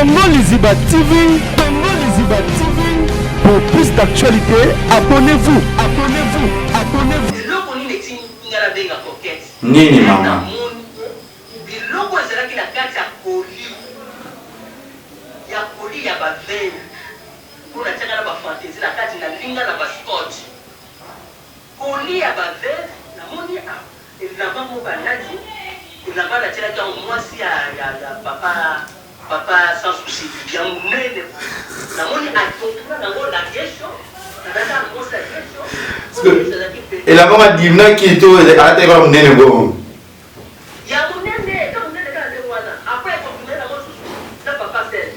Congo Liziba TV, Congo Liziba TV. Pour plus d'actualités, abonnez-vous, abonnez-vous, abonnez-vous. Eloko nini etindi nga nabenga Coquette? Nini Nga mama? namoni biloko ezalaki na kati ya colis, ya colis ya ba veuves oyo natiaka na ba fantaisie na kati, nalinga na ba scotch. Colis ya ba veuves, namoni elamba moko alati, elamba natielaki yango mwasi ya ya papa papa sans souci ya munene boye, namoni atontola nango na Guesho, nazalaki na mwasi ya Guesho, po Guesho azalaki pembeni. Elamba madimnaki to alataki kaka monene bongo? Ya munene, eza munene kaka ndenge wana, après akokunda nango lisusu na papa Serge.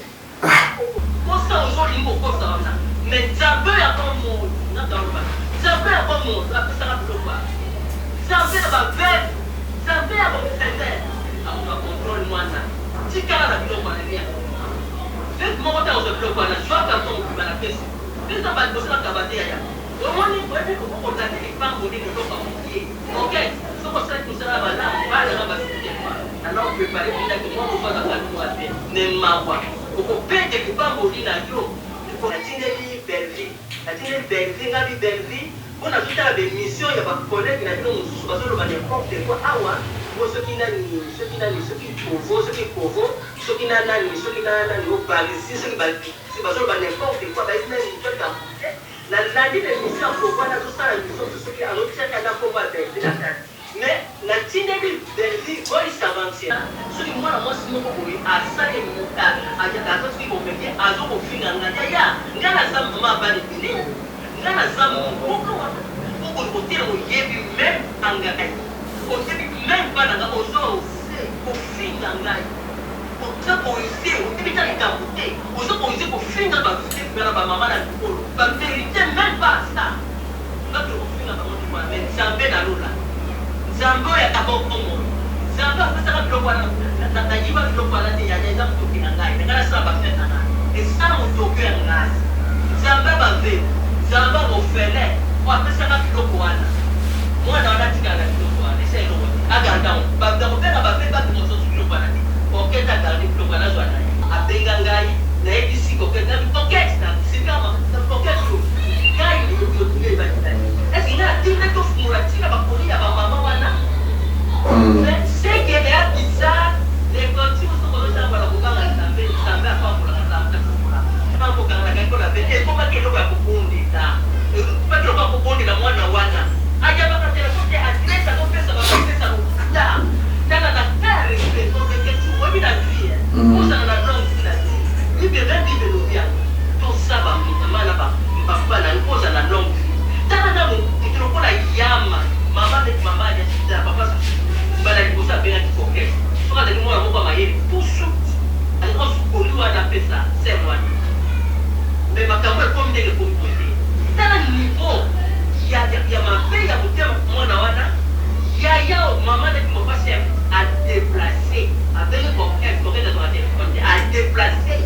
Kosa ozo lingi kokosa wana mais nzambe ya bomoi nga naloba nzambe ya bomoi apesaka biloko wana nzambe ya ba veuve nzambe ya ba orphelin akoka controle mwana tikala na biloko wana lia veuve moko te akozwa biloko wana zwa carton mobimba na pesi pesa ba liboso na kaba te yaya omoni oyebi okolanda lipamboli na eloko ya mokie coquette soki osalaki mosala ya malamu bana na basuki te Nana o prepare penza que mwa moko aza kaka mwa bien mais mawa oko perdre lipamboli na yo. Natindeli Bellevue natindeli Bellevue nga bi Bellevue po nazo tala ba emission ya ba collegue na bino mususu bazo loba n'importe quoi awa po soki nani soki nani soki kovo soki kovo soki na nani soki na nani o barezi soki barezi bazo loba n'importe quoi bayebi meme mutu likambo te na landi ba emission ya kovo wana azo sala emission mususu soki azo tiaka na kombo ya Bellevue na kati. Mais na tindeli Bellevue voice avant-hier soki mwana mwasi moko boye asali aza soki comedien azo kofinga nga yaya nga naza maman ya bana ebele nga naza mboka wana okoki kotelema oyebi meme pas ngai oyebi meme pas na nga ozo ose kofinga ngai oza ko ose oyebi ata likambo te ozo ko ose kofinga ba vieux na ba maman na mikolo ba merite meme pas ça. Batu okofinga bango te wana mais nzambe na lola nzambe oyo ya bomoi nzambe apesaka biloko wana nayiba biloko wana te yaya eza mutoki na ngai na ngai nasala ba fete na ngai eza mutoki ya ngai nzambe ya ba veuve nzambe ya orphelin oyo apesaka biloko wana mwana wana atikala na biloko wana eza eloko te agarde yango bakobenga ba veuve babima mosusu biloko wana te coquette agarde biloko wana azwa na ye abenga ngai nayebisi coquette nabi coquette na sika coquette yo ngai est-ce que ngai natindi tofungola ntina bakoli ya bamama wana? Mais ce que eya bizarre, levanti mosusu kozosala kobanga Nzambe, Nzambe apambolaka, Nzambe apambolaka. Kokangana kangi mpona be ekomaki eloko ya kobondela, ekomaki eloko ya kobondela. Mwana wana ayambaka telefone te, adresse azopesa bapesa lokuta. Tala na ka respect oreketu oyebi na vie ozala na longue vie na vie. Bible, même Bible elobi yango, tosa bamama na bapapa na yo mpo ozala na longue vie. Tala na moto lokola yama mama neti mama ya sida papa susu mbala liboso abengaki coquette soki azali mwana moko ya mayele tout suite azali wana apesa sere wana. Me makambo ekomi ndenge ekomi boye te. Tala niveau ya mabe ya motema mwana wana yaya mama neti mapa chef adeplace abengi coquette, coquette azwaka telefone te, adeplace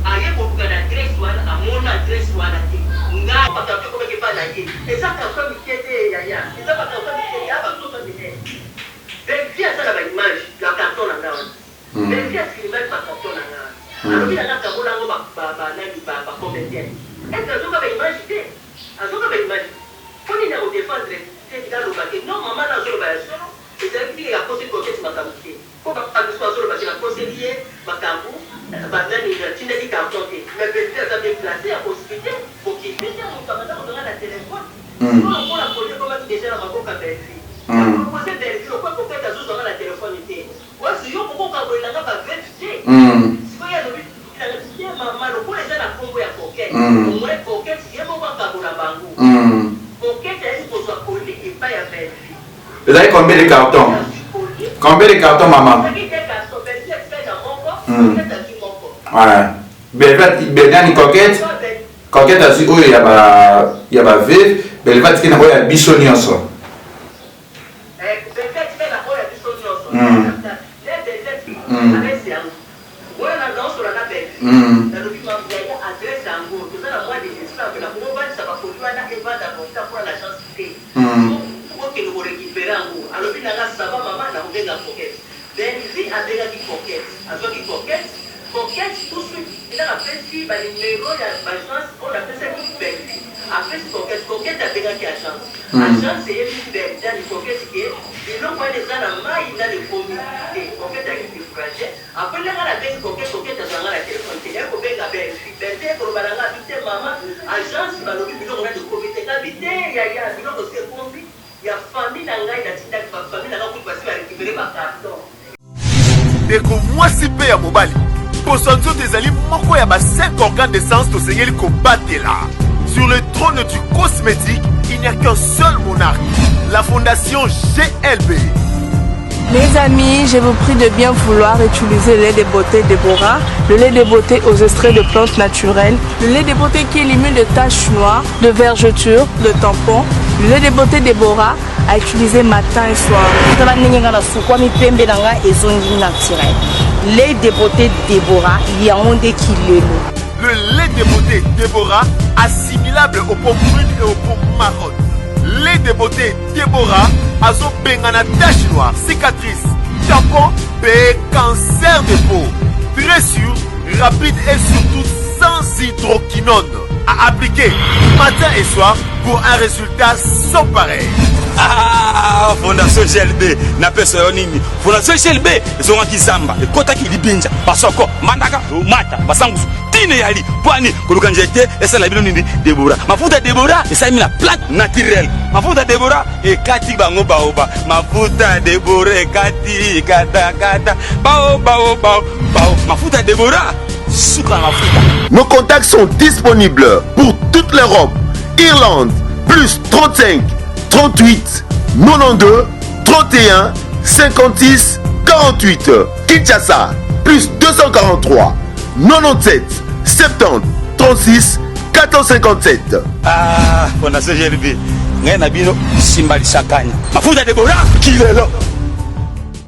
aye koluka na adresse wana, amona adresse wana te. Ngai bakarton ekomaki epai na ye, eza karton mike te yaya, eza bakarton mike te, ya bakarton minene. Bellevue aza na baimage ya carton na ngai wana. Bellevue afilmaki bakarton na ngai wana, alobi na nga kabola yango banani bacomédien. Est-ce azoka baimage te? Azoka baimage te, mpo nini akodefendre te? Tika aloba te non, mama na azoloba ya solo, ezalaki te akoseli coquette makambo te, mpo bato azoloba te nakoseli ye makambo banani natindaki carton te. Mais Bellevue aza bien placé ya koexpliquer mokili te, moto abanda kozanga na telefone. Sikoyo lokola colis ekomaki déjà na maboko ya Bellevue, napropose Bellevue lokola coquette azozwanga na telefone te, wasi yo kokokabolela nga baveuve te. Sikoyo ye alobi te mama, lokola eza na nkombo ya coquette, omoi coquette ye moko akabola bango. Coquette ayaki kozwa colis epai ya Bellevue. Ezali combien de carton? Combien de carton, mama? Ezalaki te carton, Bellevue atikali na moko, coquette azwi moko. Ouais, Bellevue nani, coquette, coquette azwi oyo ya baveuve, Bellevue atiki na oyo ya biso nyonso. Bellevue atikali na oyo ya biso nyonso. Ne Bellevue adresse yango wana naosola na Bellevue, nalobi yaya, adresse yango toza na mois de décembre, nakomovandisa bacolis wana evanda longtemps mpona na chance te okende korécupérer yango. Alobi nanga ça va mama, nakobenga coquette. Bellevue abengaki coquette, azwaki coquette, coquette tout. Heure apesi ba numero ya ba agence oyo napesaki Bellevue apesi Coquette, Coquette abengaki agence, agence eyebisi nani Coquette que biloko wana eza na mayi nanu ekomi te, Coquette ayaki decourager, après nde nga nabengi Coquette, Coquette azua nga na telephone te, naye kobenga Bellevue, Bellevue aye koloba na nga abi te maman agence balobi biloko nanu ekomi te, nga abi te yaya biloko esi ekomi ya famille na ngai natindaki ba famille na nga kutu basi ba recuperer ba carton. Ndeko mwasi mpe ya mobali, poso ya nzoto ezali moko ya ba 5 organes de sens tosengeli kobatela. Sur le trône du cosmétique, il n'y a qu'un seul monarque, la fondation GLB. Les amis, je vous prie de bien vouloir utiliser le lait de beauté Deborah, le lait de beauté aux extraits de plantes naturelles, le lait de beauté qui élimine de taches noires, de vergetures, de tampons, le lait de beauté Deborah à utiliser matin et soir. Tala ndenge nga nasukwami pembe na nga ezongi naturel. Lait de beauté Deborah yango nde kilelo. Le lait de beauté Deborah assimilable aux peaux brunes et aux peaux marronnes. Lait de beauté Deborah azobengana tache noire, cicatrice, tampon pe cancer de peau. Très sûr, rapide et surtout sans hydroquinone. À appliquer matin et soir pour un résultat sans pareil. Ah, fondation GLB napesa yo nini fondation GLB ezongaki zamba ekotaki libinja basoko mbandaka mata basangusu ntina eyali mpo ani koluka nzete esala bino nini debora mafuta debora esalemi na plante naturelle mafuta debora ekati bango baoba mafuta debora ekati katakata bao bao bao bao mafuta debora suka na mafuta. Nos contacts sont disponibles pour toute l'Europe, Irlande, plus 35 38 92 31 56 48. Kinshasa, plus 243 97 70 36 457. Ah, fondation GLB ngai na bino simba lisakanya mafuta debora kilelo.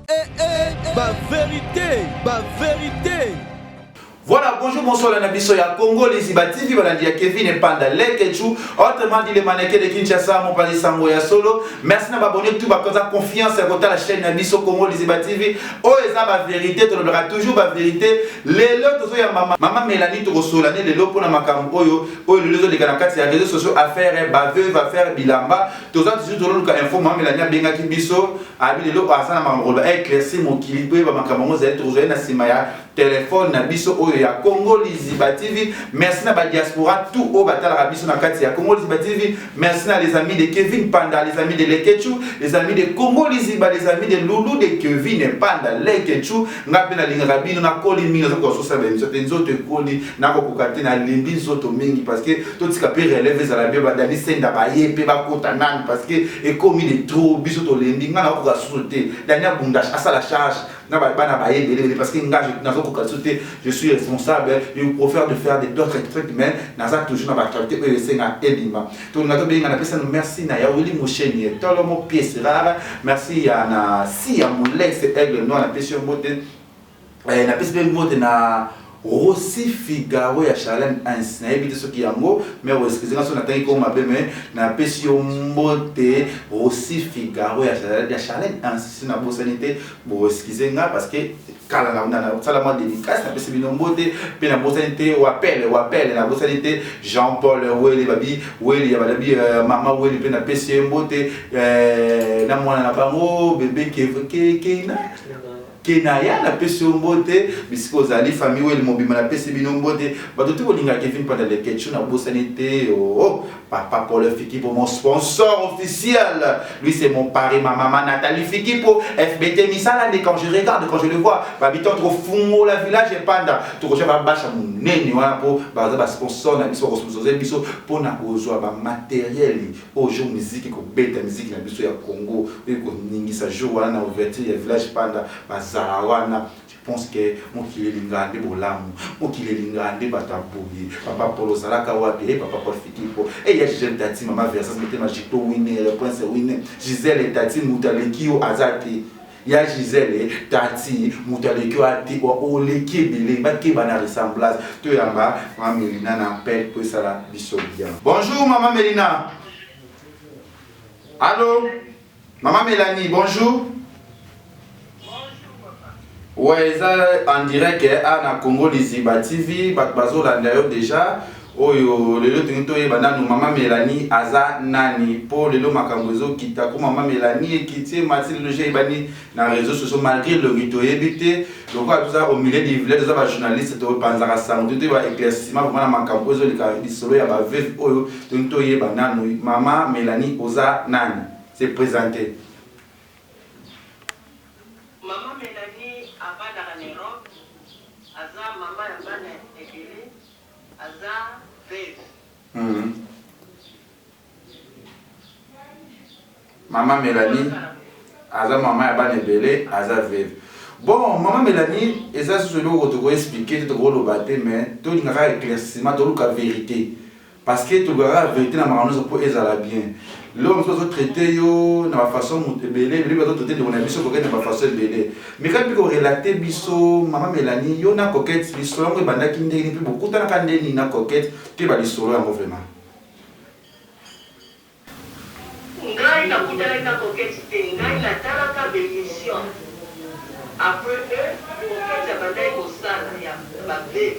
Eh, eh, ba verite, ba verite. Voilà, bonjour, bonsoir, la biso ya Congo, Liziba TV, balandi ya Kevin et Panda, Leketchou, autrement dit les mannequins de Kinshasa, mon pali sango ya solo. Merci na abonné tout ba koza confiance ya kota la chaîne na biso Congo Liziba TV. Oh eza ba vérité, tolobaka toujours ba vérité. Lelo tozo ya mama, mama Mélanie tokosola ne lelo pona makambo oyo, oyo lelo ezoleka na kati ya réseaux sociaux affaire ba veuve affaire bilamba. Toza toujours tololuka info, mama Mélanie abengaki biso, abi lelo aza na makambo koloba, éclaircir mokili, toyeba makambo yango ezali tokozwa ye na nsima ya Telephone na biso oyo ya Congo Liziba TV. Merci na ba diaspora tout oyo batalaka biso na kati ya Congo Liziba TV. Merci na les amis de Kevin Panda, les amis de Leketchou, les amis de Congo Liziba, les amis de Loulou de Kevin Panda, Leketchou. Nga pe nalingaka bino na koli mingi nazo koka sosala ba emission te nzoto ekoli nakokoka te nalembi nzoto mingi parce que totika pe relève ezala bien ba Dani Senda baye pe bakota nanu parce que ekomi de trop biso tolembi nga nakokoka susu te Dani abunda asala charge na ba bana baye ebele ebele parce que nga nazo koka lisusu te je suis responsable je préfère de faire d'autres trucs mais naza toujours na ba actualité oyo esenga ebima tolinga tobenga napesa no merci na ya Willy Musheni tolomo pièce rare merci ya na si ya Molex aigle noir napesi yo mbote eh, napesi mpe mbote na Rossi Figaro ya Charlène Heinz nayebi te soki yango mais o excuse nga soki natangi kombo mabe mais napesi yo mbote Rossi Figaro ya ya Charlène Heinz si nabosani te bo excuse nga parce que kala na na sala mwa dédicace napesi bino mbote pe nabosani te wapele wapele nabosani te Jean Paul Weli babi Weli ya babi euh, mama Weli pe napesi ye mbote euh, na mwana na bango bebe ke ke keina Kenaya napesi yo mbote bisika ozali famille weli mobimba napesi bino mbote bato te bolinga Kevin Panda Leketchou nabosani te oh papa Paul Fikipo mon sponsor officiel lui c'est mon pari ma maman Nathalie Fikipo FBT misala nde quand je regarde quand je le vois babiton tokofungola village epanda tokozwa babasha monene wana mpo baza ba sponsor na biso bakosponsorize biso mpo na kozwa ba materiel Oyo jour musique ekobeta musique na biso ya Congo oyo ekoningisa jour wana na ouverture ya village panda bazala wana je pense que mokili elingaka nde bolamu mokili elingaka nde bato ya boye papa Paul ozalaka wapi eh papa Paul Fikipo eh ya Gisèle Tati mama Versas motema Jito Winner Prince Winner Gisèle Tati moto aleki yo aza te Ya Gisèle tati mutu aleki yo ate oleki ebele bakeba na ressemblance toyamba mama Melina na appel po esala biso bien. Bonjour maman Melina. Allo maman Melanie bonjour. Ouais, eza en direct a na Congo Liziba TV, bato bazolanda yo déjà. Oyo lelo tolingi toyeba nanu mama Melanie aza nani, mpo lelo makambo ezokita ko mama Melanie ekiti emati lelo je eyebani na réseaux sociaux malgré elongi toyebi te. Lokola toza au milieu du village, toza bajournaliste, topanzaka sango, tolingi toyeba éclaircissement vraiment na makambo oyo ezoleka lisolo ya baveuve oyo. Tolingi toyeba nanu mama Melanie oza nani, se présenter. Mama Melanie avandaka na Europe, aza mama ya bana ebele, aza veuve. Mama Melanie aza mama ya bana ebele, aza veuve. Bon, mama Melanie, eza susu eloko tokoexpliquer te, tokoloba te, mais tolingaka éclaircissement, toluka vérité, parce que tolukaka vérité na makambo nyonso mpo ezala bien. Lelo mosusu bazotraiter yo na bafaçon moto ebele ebele, bazotraiter ndeko na biso Coquette na bafaçon ebele. Meka mpe korelater biso, mama Melanie, yo na Coquette, lisolo yango ebandaki ndenge nini mpe bokutanaka nde nini na Coquette? Toyeba lisolo yango vraiment. Ngai nakutanaki na Coquette te, ngai natalaka baémission après eux. Coquette abandaki kosala ya baveuve,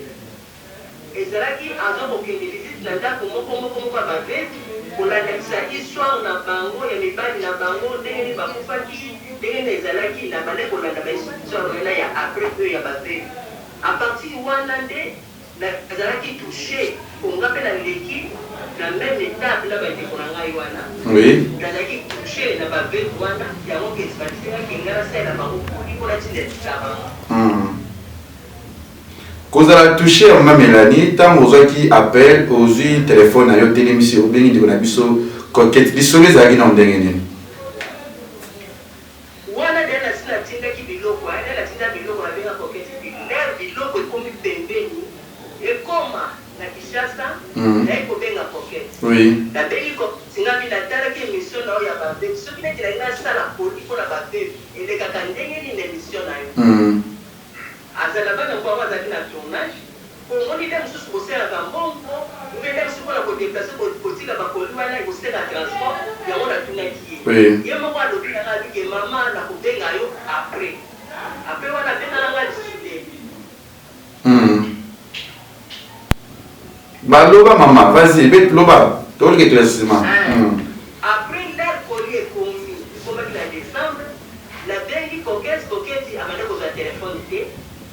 ezalaki aza kokende visite na ndako moko moko moko ya baveuve, kolandakisa histoire na bango ya mibali na bango, ndenge nini bakufaki, ndenge nini ezalaki. Na bandaki kolanda bahistoire wana ya après eux ya baveuve. À partir wana nde nazalaki touché, po nga mpe naleki na même étape na bandeko na ngai wana. Nazalaki touché na baveuve wana, yango kesi babisengaki ngai nasalela bango kuli mpo natindela bango. Kozala touché ya mama Melanie, ntango ozwaki appel, ozwi telefone na yo, otelemisi, obengi ndeko na biso Coquette, lisolo ezalaki na ndenge nini? Wana deya nasi natindaki biloko, aya natinda biloko, nabenga Coquette te. L'heure biloko ekomi pembeni, ekoma na Kinshasa, naye kobenga Coquette. Nabengi Coquette, ngabi natalaki émission na yo ya baveuve, soki neti nalingi nasala colis mpona baveuve, elekaka ndenge nini na émission na yo? Azala bana mpo yango azalaki na tournage, omoni nde mosusu boselaka mbongo ube nde mosusu mpona kodéplacer, kotika bacolis wana ekosenga transport. Yango natunaki ye. Ye moko alobi nanga abike: "Mama, nakobenga yo après." Après wana abengaka nga lisusu te. Baloba mama, vas-y, bet, loba, tolika éclaircissement. Après l'heure colis ekomi, ekomaki na décembre, nabengi Coquette. Coquette abanda kozwa telefone te.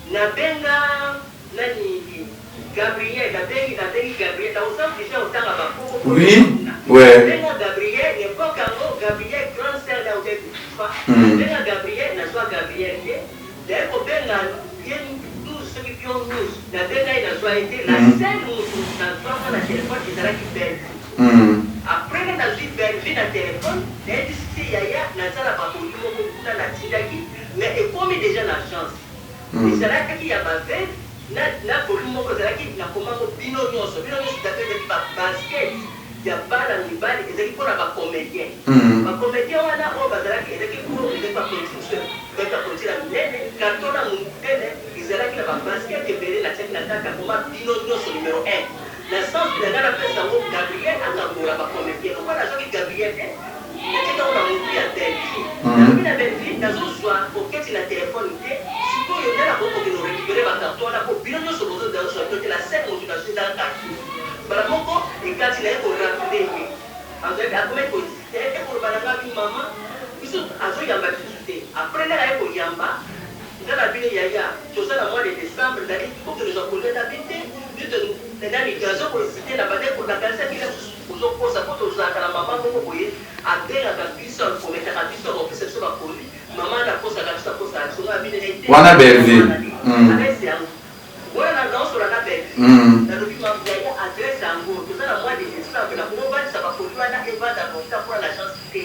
Nabenga nani, Gabriel, nabengi Gabriel, nakosa obligé otanga bakoko. Nabenga Gabriel, époque yango Gabriel, grande sœur na oke kokufa. Nabenga Gabriel, nazwa Gabriel te. Naye kobenga ye 12 soki pion 12, nabenga ye, nazwa ye te. La seule motu nazwaka na telefone ezalaki Bellevue. Après nde nazwi Bellevue na telefone, nayebisi yaya naza na bacolis moko kuna natindaki, mais ekomi déjà na agence, ezalaki ya baveuve na colis moko ezalaki nakomango bino nyonso, bino nyonso. Dape ezalaki babasket ya bana mibali, ezalaki mpona bacomédien. Bacomédien wana oyo bazalaki, ezalaki po ezalaki bapolitique mosusu, ezalaki bapolitique ya minene, carton na monene, ezalaki na babasket ebele. Natiaki na kati akoma bino nyonso numéro 1, na sens na ngai napesa yango Gabriel akambola bacomédien. Lokola nazwaki Gabriel te, natiaki yango na motu ya Bellevue. Nalobi na Bellevue: "Nazozwa Coquette na telefone te, sikoyo nde nakoki kokende korécupérer bacarton wana, po bino nyonso bozozwa bino te." La seule motu nazwi ezaka kaki mbala moko ekati. Naye korappeler ye, azalaki akomaki kohésiter, ekoloba na ngai: "Mama, biso azoyamba lisusu te." Après ndenge aye koyamba nga na bino: "Yaya, toza na mois de décembre, nali kokende ozwa kolia na bi te." Nani azo kohésiter na bande, nakanisaki na mosusu ozokosa, po tozalaka na mama moko boye abengaka biso, akometaka biso, akopesa biso bacolis. Mama nakosaka biso, akosaka biso, nga bino te. Wana Bellevue. Adresse yango wana naosola na Bellevue. Nalobi: "Yaya, adresse yango, toza na mois de décembre, nakovandisa bacolis wana evanda longtemps mpona na agence te,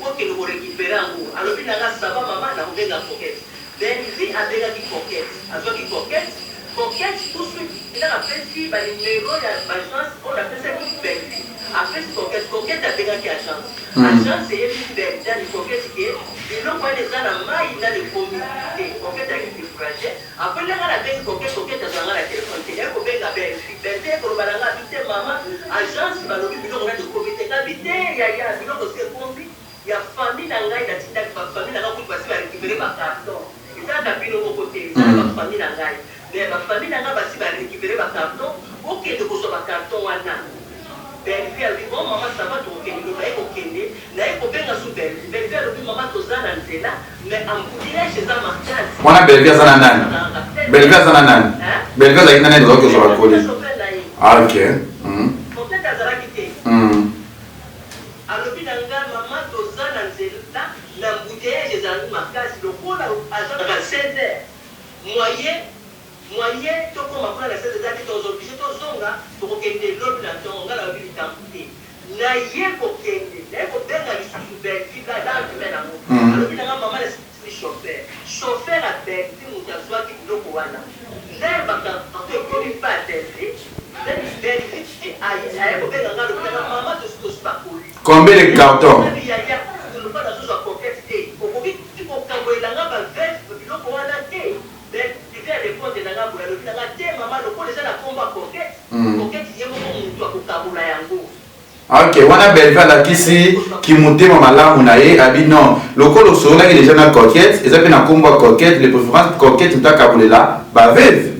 okende korécupérer yango." Alobi nanga: "Ça va mama, nakobenga Coquette." Bellevue abengaki Coquette, azwaki Coquette. Coquette tout suite eza napesi banimero ya baagence oyo napesaki Bellevue, apesi Coquette. Coquette abengaki agence, agence eyebisi Bellevue, Coquette ke biloko wana eza na mai, nano ekomi te. Coquette ayaki découragé. Après ndenge nabengi Coquette, Coquette azwanga na telefone te. Naye kobenga Bellevue, Bellevue ekoloba na nga abi te: "Mama, agence balobi biloko nano ekomi te." Ngabi te: "Yaya, biloko esi ekomi ya famille na ngai, natindaki bafamille na ngai kutu basi barécupérer bacarton." Eza kaka bino moko te, eza na ba famille na ngai, mais ba famille na ngai basi ba recuperer ba carton, bokende kozwa ba carton wana. Bellevue alobi bon maman ça va tokokende lobi, baye kokende, naye kobenga su Bellevue, Bellevue alobi maman toza na nzela mais embouteillages eza makasi. Wana Bellevue aza na nani? Bellevue aza na nani? Bellevue azalaki na nani ozalaki kozwa ba colis? Ah ok. Coquette azalaki te. Alobi na nga maman toza na nzela na embouteillages ezalaki makasi lokola aza na 16 heures moyen moyen tokoma kuna na 16 heures eza te toza oblige tozonga tokokende lobi na tongo nga nalobi likambu te naye kokende naye kobenga lisusu Bellevue na lendemain nango alobi na nga maman na chauffeur chauffeur ya Bellevue mutu azuaki biloko wana l'heure ba carton ekomi epa ya Bellevue Bellevue aye kobenga nga alobi na nga maman tosi tozui ba colis Combien de cartons? Yaya lokola nazozwa coquette te okoki kokabolela nga ba veuve biloko wana te Bellevue a repondre na nga boye alobi na nga te maman lokola eza na kombo ya coquette coquette ye moko mutu akokabola yango. Ok wana Bellevue alakisi kimotema malamu na ye abi non lokola osololaki dejà na coquette eza pe na kombo ya coquette le preference coquette mutu akabolela ba veuve.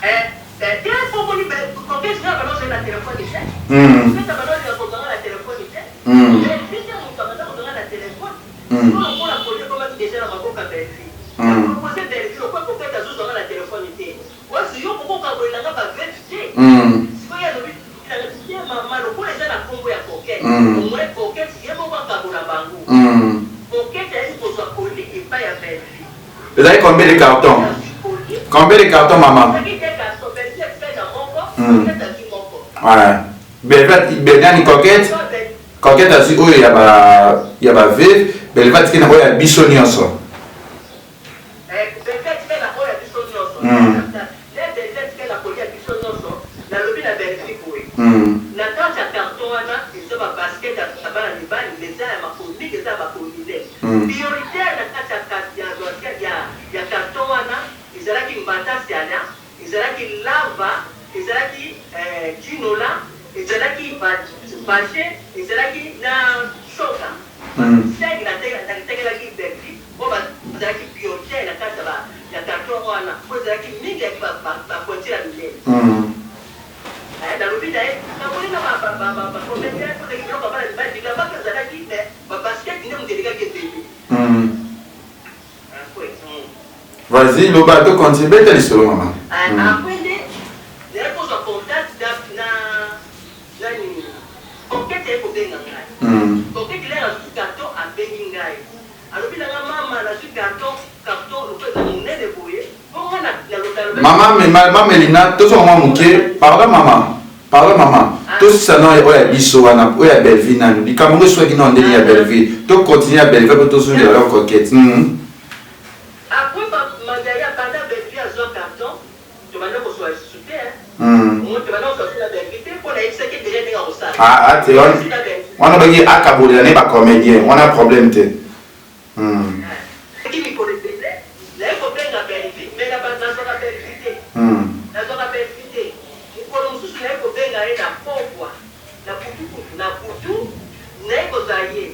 Eh te po omoni coquette nga abanda kozala na telephone te coquette abanda kolinga kozwa nga na telephone te Bellevue nde mutu abanda kozwa nga na telephone sikoyo lokola colis ekomaki dejà na maboko ya Bellevue na propose Bellevue lokola coquette azozwa nga na telephone te Ozi yo okoki kokabolela nga ba veuve te sikoyo ye alobi te maman lokola eza na kombo ya coquette au moins coquette ye moko akabola bango coquette ayaki kozwa colis epai ya Bellevue. Ezali combien de cartons? Combien de cartons maman? Ezalaki deux cartons Bellevue atikali na moko coquette azwi moko. Ouais. Bellevue nani coquette? Coquette azwi oyo ya ba ya ba veuve, Bellevue atikali na oyo ya biso nyonso. Eh Bellevue atikali na oyo ya biso nionso Ne Bellevue atikali na colis ya biso nionso nalobi na Bellevue boye na kati ya carton wana eza ba basket ya bana mibali mais eza ya makolo mingi eza ya makolo minene prioritaire na kati ya ya carton wana ezalaki mbata siana ezalaki lava ezalaki djinola ezalaki bache ezalaki na shoka 5 natekelaki Bellevue oyo bazalaki prioritaire na kati ya carton wana po ezalaki mingi ezalaki ba pointure ya minene nalobi na ye namoni na ba comedien po ezalaki biloko ya bana mibali bilamba pe ezalaki mais ba basket nde moto elekaki ebele. Vas-y, loba to continue beta lisolo mama. Après nde naye kozwa contact na nani Coquette aye kobenga ngai. Coquette lere azwi carton abengi ngai. Alobi na nga mama nazwi carton carton lokola eza monene boye po nga na naloba Mama mama Melina tozonga mwa moke pardon mama. Pardon maman, tosisa na oyo ya biso wana, oyo ya Bellevue nanu. Likambo ngo eswaki nano ndenge ya Bellevue. To continuer ya Bellevue po tozongela yo Coquette. Hum. Après ba Mandaya banda Bellevue azwa carton tobanda koswa lisusu te hein. Omoni tobanda koswa lisusu na Bellevue te po nayebisaki ye dejà ndenge akosala. Ah ah te wana wana obaki akabolela ne ba comediens wana problème te. Hum. Eleki mikolo ebele naye kobenga Bellevue mais nazwaka Bellevue te nazwaka Bellevue te mokolo mosusu naye kobenga ye na pokwa na butu kutu na butu naye kozwa ye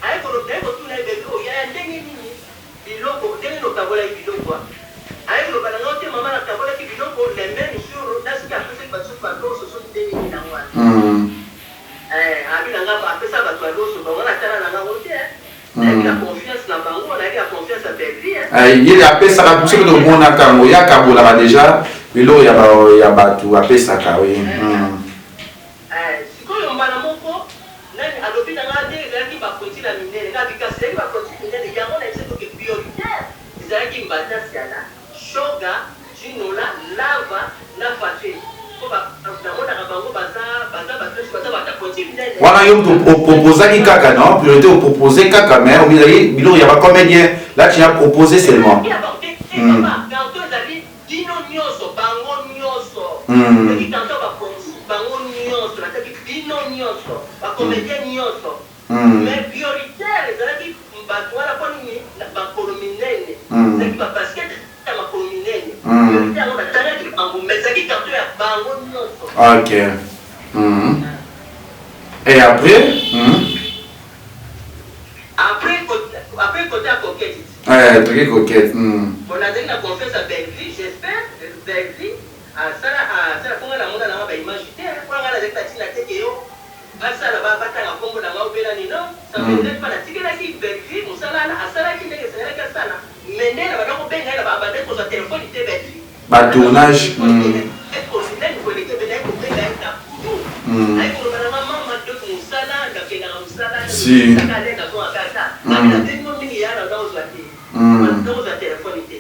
aye koloba naye kotuna ye Bellevue oyo yaya ndenge nini biloko ndenge nini okabolaki biloko aye koloba na ngai te mama nakabolaki biloko le meme jour na soki apesaki bato soki ba loso soki ndenge nini yango wana Eh abi na nga apesa batu ya loso bango na tala na nga ngo te nayaki na confiance na bango nayaki na confiance ya Bellevue hein. Eh, ye apesaka biso mpe tomonaka yango ye akabolaka deja biloko ya ya bato apesaka oui. Eh, sikoyo mbala moko nani alobi na nga nde ezalaki ba pointure ya minene nga abi kasi ezalaki ba pointure minene yango na yebisaki oke prioritaire ezalaki mbata siala Shoga, Djinola, Lava na Fache po ba namonaka bango baza baza batu nionso baza batu ya pointure minene. Wana yo mutu o proposaki kaka non priorite o propose kaka mais ezali biloko ya ba comedien là tu as propose seulement. Te papa carton ezali bino nionso bango nionso soki carton ya ba pointure bango nionso natiaki bino nionso ba comedien nionso Mais prioritaire ezalaki batu wana po nini makolo minene ezalaki ba basket ya makolo minene prioritaire yango natangaki bango mais ezalaki carton ya bango nionso. Ok et après? Après après cote ya coquette. Eh, toki coquette. Bon, nazali na confiance ya Bellevue, j'espère Bellevue asala asala mpo ngai namona nanga ba image te, mpo ngai nazali na ntina te ke yo basala batanga nkombo na ngai obela nini. Non, ça me fait pas. Natikelaki Bellevue mosala wana, asalaki ndenge esengelaki asala, mais nde na banda kobenga ye na babandaki kozwa telefone te, Bellevue. Ba tournage. Nani koleka ebele aye kobenga ye na butu, aye koloba na nga: "Mama, donc mosala nakendaka mosala." Si. Nazongaka ata nabengi mo mingi ya na ozwa te, nakozwa telefone te.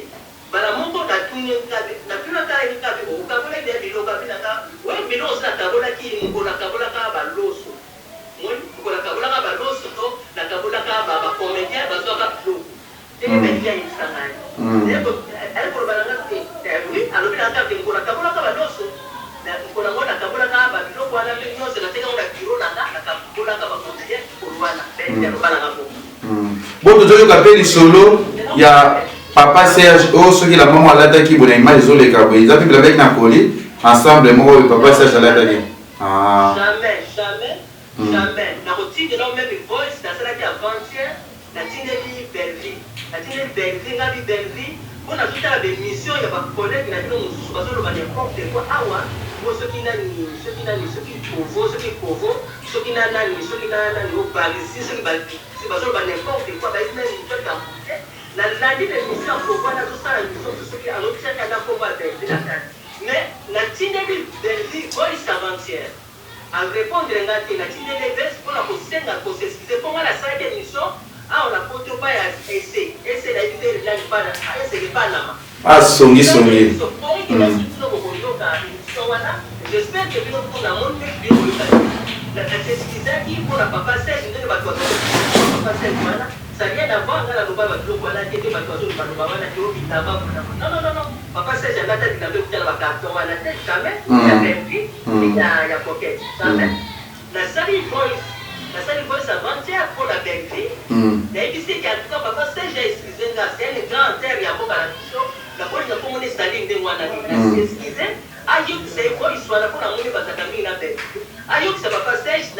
Mbala moko natuni, natunaka ye kabi: "Okabolaki ya biloko?" Abinaka: "We, biloko osi nakabolaki. Mokolo nakabolaka baloso, moni mokolo nakabolaka baloso to nakabolaka bacomédien, bazwaka biloko ndenge Bellevue ayebisa ngai." Aye koloba na nga te, oui, alobi na nga te: "Mokolo nakabolaka baloso, mokolo yango nakabolaka babiloko wana mpe nyonso, natekango na biro na nga, nakabolaka bacomédien mokolo wana." Bellevue aloba na nga bongo. Bon, tozoyoka mpe lisolo ya papa Serge oyo, soki la mama alataki boye na image ezoleka boye, eza mpe bilabaki na koli ensemble moko oyo papa Serge alataki. Ah. Jamais, jamais, jamais. Nakotindela même voice nasalaki avant-hier, natindeli Bellevue, natindeli Bellevue. Ngabi Bellevue, mpo nazotala baémission ya bacollègue na bino mosusu, bazoloba n'importe quoi awa po soki nani, soki nani, soki kovo, soki kovo, soki na nani, soki na nani, o barisi, soki barisi, bazoloba n'importe quoi, bayebi nani moto akambo te. Nalandi na émission ya kovo wana, azosala émission mosusu, soki azotiaka na kombo ya Bellevue na kati. Mais natindeli Bellevue voice avant-hier, arépondre nga te. Natindeli voice mpona kosenga kos'excuser, mpo nga nasalaki émission awa na poto pa ya ese ese, nayebi te nani pana eseke Panama. Asongisongi. Bino bokoyoka émission wana, j'espère que bino mpona moni mpe bino boyoka. Nas'excusaki mpona papa Serge, ndenge bato bazo papa Serge wana, ça rien à voir. Nga naloba babiloko wana te, te. Bato bazoloba wana te, o bilamba. Non, non, non, non, papa Serge alata bilamba ekuta na bacarton wana te, jamais, ya Bellevue, ya Coquette, jamais. Nasali voice, nasali voice avant-hier mpona Bellevue. Nayebisi eke en tout cas papa Serge a excuse nga, c'est un grand terre ya mboka na biso, nakolinga komona esali ndenge wana te. Excuse, ayokisa ye voice wana, mpona moni bazalaka mingi na Bellevue, ayokisa papa Serge.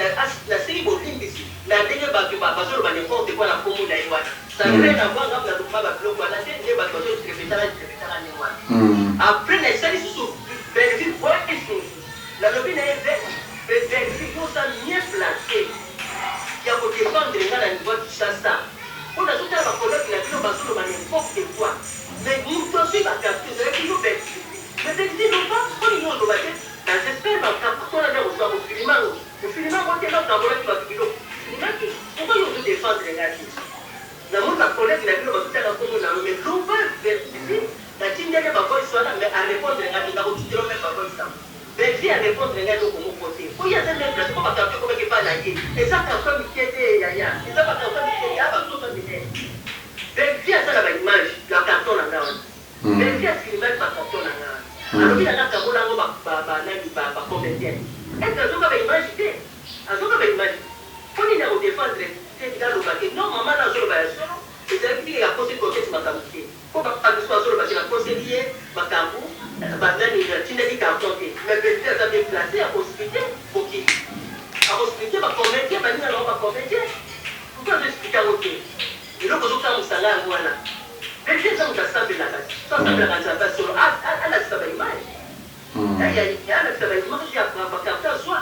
Nasengi bolimbisi na ndenge bato bazoloba n'importe quoi na kombo na ye wana. Ça rien à voir. Nga nalobaka babiloko wana te, nde bato bazorepetaka repetaka ndenge wana. Après nasali susu Bellevue voice mosusu, nalobi na ye: "Bellevue, yoza mieux placé ya kodéfendre nga na niveau ya Kinshasa, mpo nazotala bacollègue na bino bazoloba n'importe quoi, mais moto azwi bacarton ezalaki yo Bellevue. Mais Bellevue, loba, mpo nini oloba te? Na j'espère bacarton wana nde kozwa kofilmer yango, kofilmer yango te. Bakabolaki bato biloko, filmaki. Pourquoi yo ozodéfendre nga te? Namoni bacollègue na bino bazotala kombo na yo, mais loba, Bellevue." Natindeli bavoice wana, mais arépondre nga te. Nakotindela même bavoice yango. Bellevue arépondre nga eloko moko te. Oyo aza même place, mpo bacarton ekomaki epa na ye, eza carton mike te yaya, eza bacarton mike, ya basoso minene. Bellevue aza na baimage ya carton na nga wana. Bellevue afilmaki bacarton na nga wana, alobi na nga kabola yango banani, bacomédien. Ete azoka baimage te, azoka baimage, mpo nini akodéfendre te? Aloba te: "Non, mama na azoloba ya solo, ezalaki ndenge akoseli Coquette makambo te." Mpo babiso bazoloba te, nakoseli ye makambo banani, natindaki carton te. Mais Bellevue aza bien placé ya koexpliquer mokili, akoexpliquer bacomédien, baninga nango bacomédien. Pourquoi azoexpliquer yango te? Eloko ozokamwisa nga yango wana. Bellevue eza moto asambelaka, so asambelaka Nzambe ya solo, alakisa baimage, alakisa baimage ya bacarton azwa.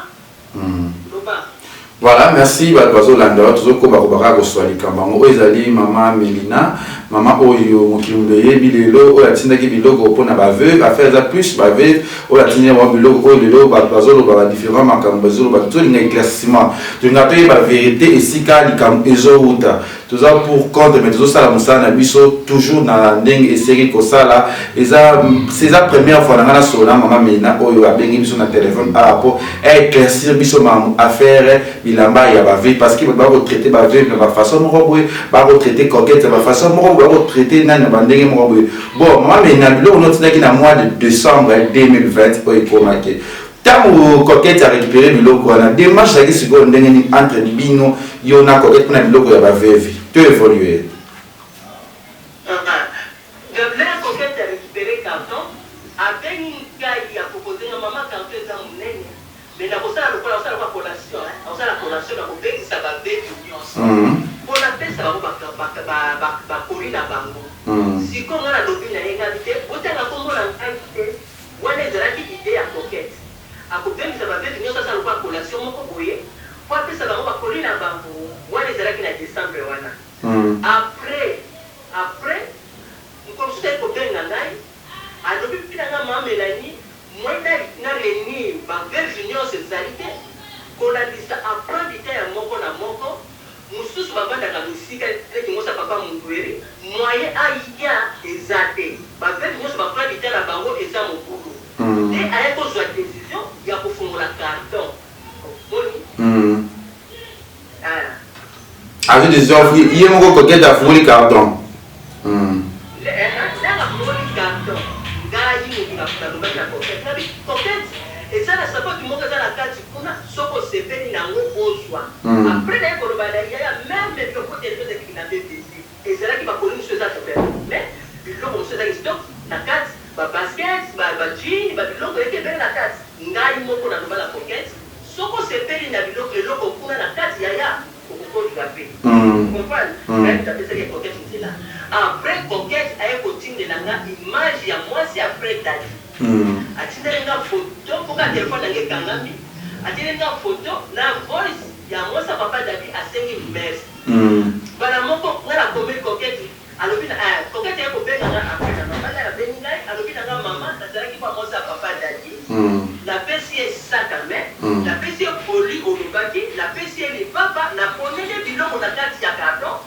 Loba. Voilà, merci. Bato bazolanda, tozokoba kobaka koswa likambo yango oyo ezali mama Melina, mama oyo mokili moto eyebi lelo, oyo atindaki biloko mpona baveuve. Affaire eza plus baveuve oyo atindaki bango biloko oyo. Lelo bato bazoloba badifférent makambo, bazoloba. Tozolinga éclaircissement, tolinga toyeba vérité esika likambo ezowuta. Toza pour contre, mais tozosala mosala na biso toujours na ndenge esengeli kosala. Eza première fois na ngai nasolola na mama Melina oyo abengi biso na telefone awa mpo éclaircir biso makambo affaire bilamba ya baveuve, parce que bato bakotraiter baveuve na bafaçon moko boye, bakotraiter Coquette na bafaçon moko boye, bakotraiter nani na bandenge moko boye. Bon, mama Melina, biloko notindaki na mois de décembre 2020 oyo ekomaki, ntango Coquette arécupéré biloko wana, démarche ezalaki sikoyo ndenge nini entre bino, yo na Coquette, mpona biloko ya baveuve to évolue? Gabriel, Coquette arécupéré carton, abengi ngai, apropose nga: "Mama, carton eza monene, mais nakosala lokola akosala kwa collation, akosala collation, nakobengisa baveuve nyonso mpo napesa bango bakoli na bango." Sikoyo nga nalobi na ye ngabi te botanga kombo na ngai te wana ezalaki idee ya Coquette akobengisa ba veuves nionso asala lokola collation moko boye po apesa bango ba colis na bango wana ezalaki na decembre wana après après mokolo mosusu aye kobenga ngai alobi na nga ma Melanie moyen na na reunir ba veuves nionso ezali te kolandisa emploi du temps ya moko na moko Mususu bavandaka misika neti mwasi ya papa Mundueri moyen aya eza te ba veuves nionso ba emploi du temps na bango eza mobulu nde aye ko zua decision ya kofongola carton omoni ah. Azui decision ye moko coquette afungoli carton. Nanga afungoli carton ngai mutu nalobaki na coquette nabi coquette eza na sapatu moko eza na kati kuna soki osepeli nango ozua Après naye koloba na yaya meme biloko telema ezalaki bilamba ebele ezalaki ba colis mosusu eza mais biloko mosusu ezalaki stock na kati ba baskets ba ba jean ba biloko eleki ebele na kati ngai moko naloba na coquette soki osepeli na biloko eloko kuna na kati yaya okokozua pe comprendre ngai mutu apesaki ye coquette nzela après coquette aye kotindela nga image ya mwasi ya frère daddy Atindeli nga photo po kaka telephone na nga ekangami, atindeli nga photo na voice ya mwasi ya papa Daddy asengi merci. Mbala moko nga na komeli Coquette alobi na eh Coquette aye kobenga nga après na mama naye abengi ngai alobi na nga maman nazalaki pa mwasi ya papa Daddy napesi ye sac à main, napesi ye colis olobaki, napesi ye lipapa, naponeli ye biloko na kati ya carton.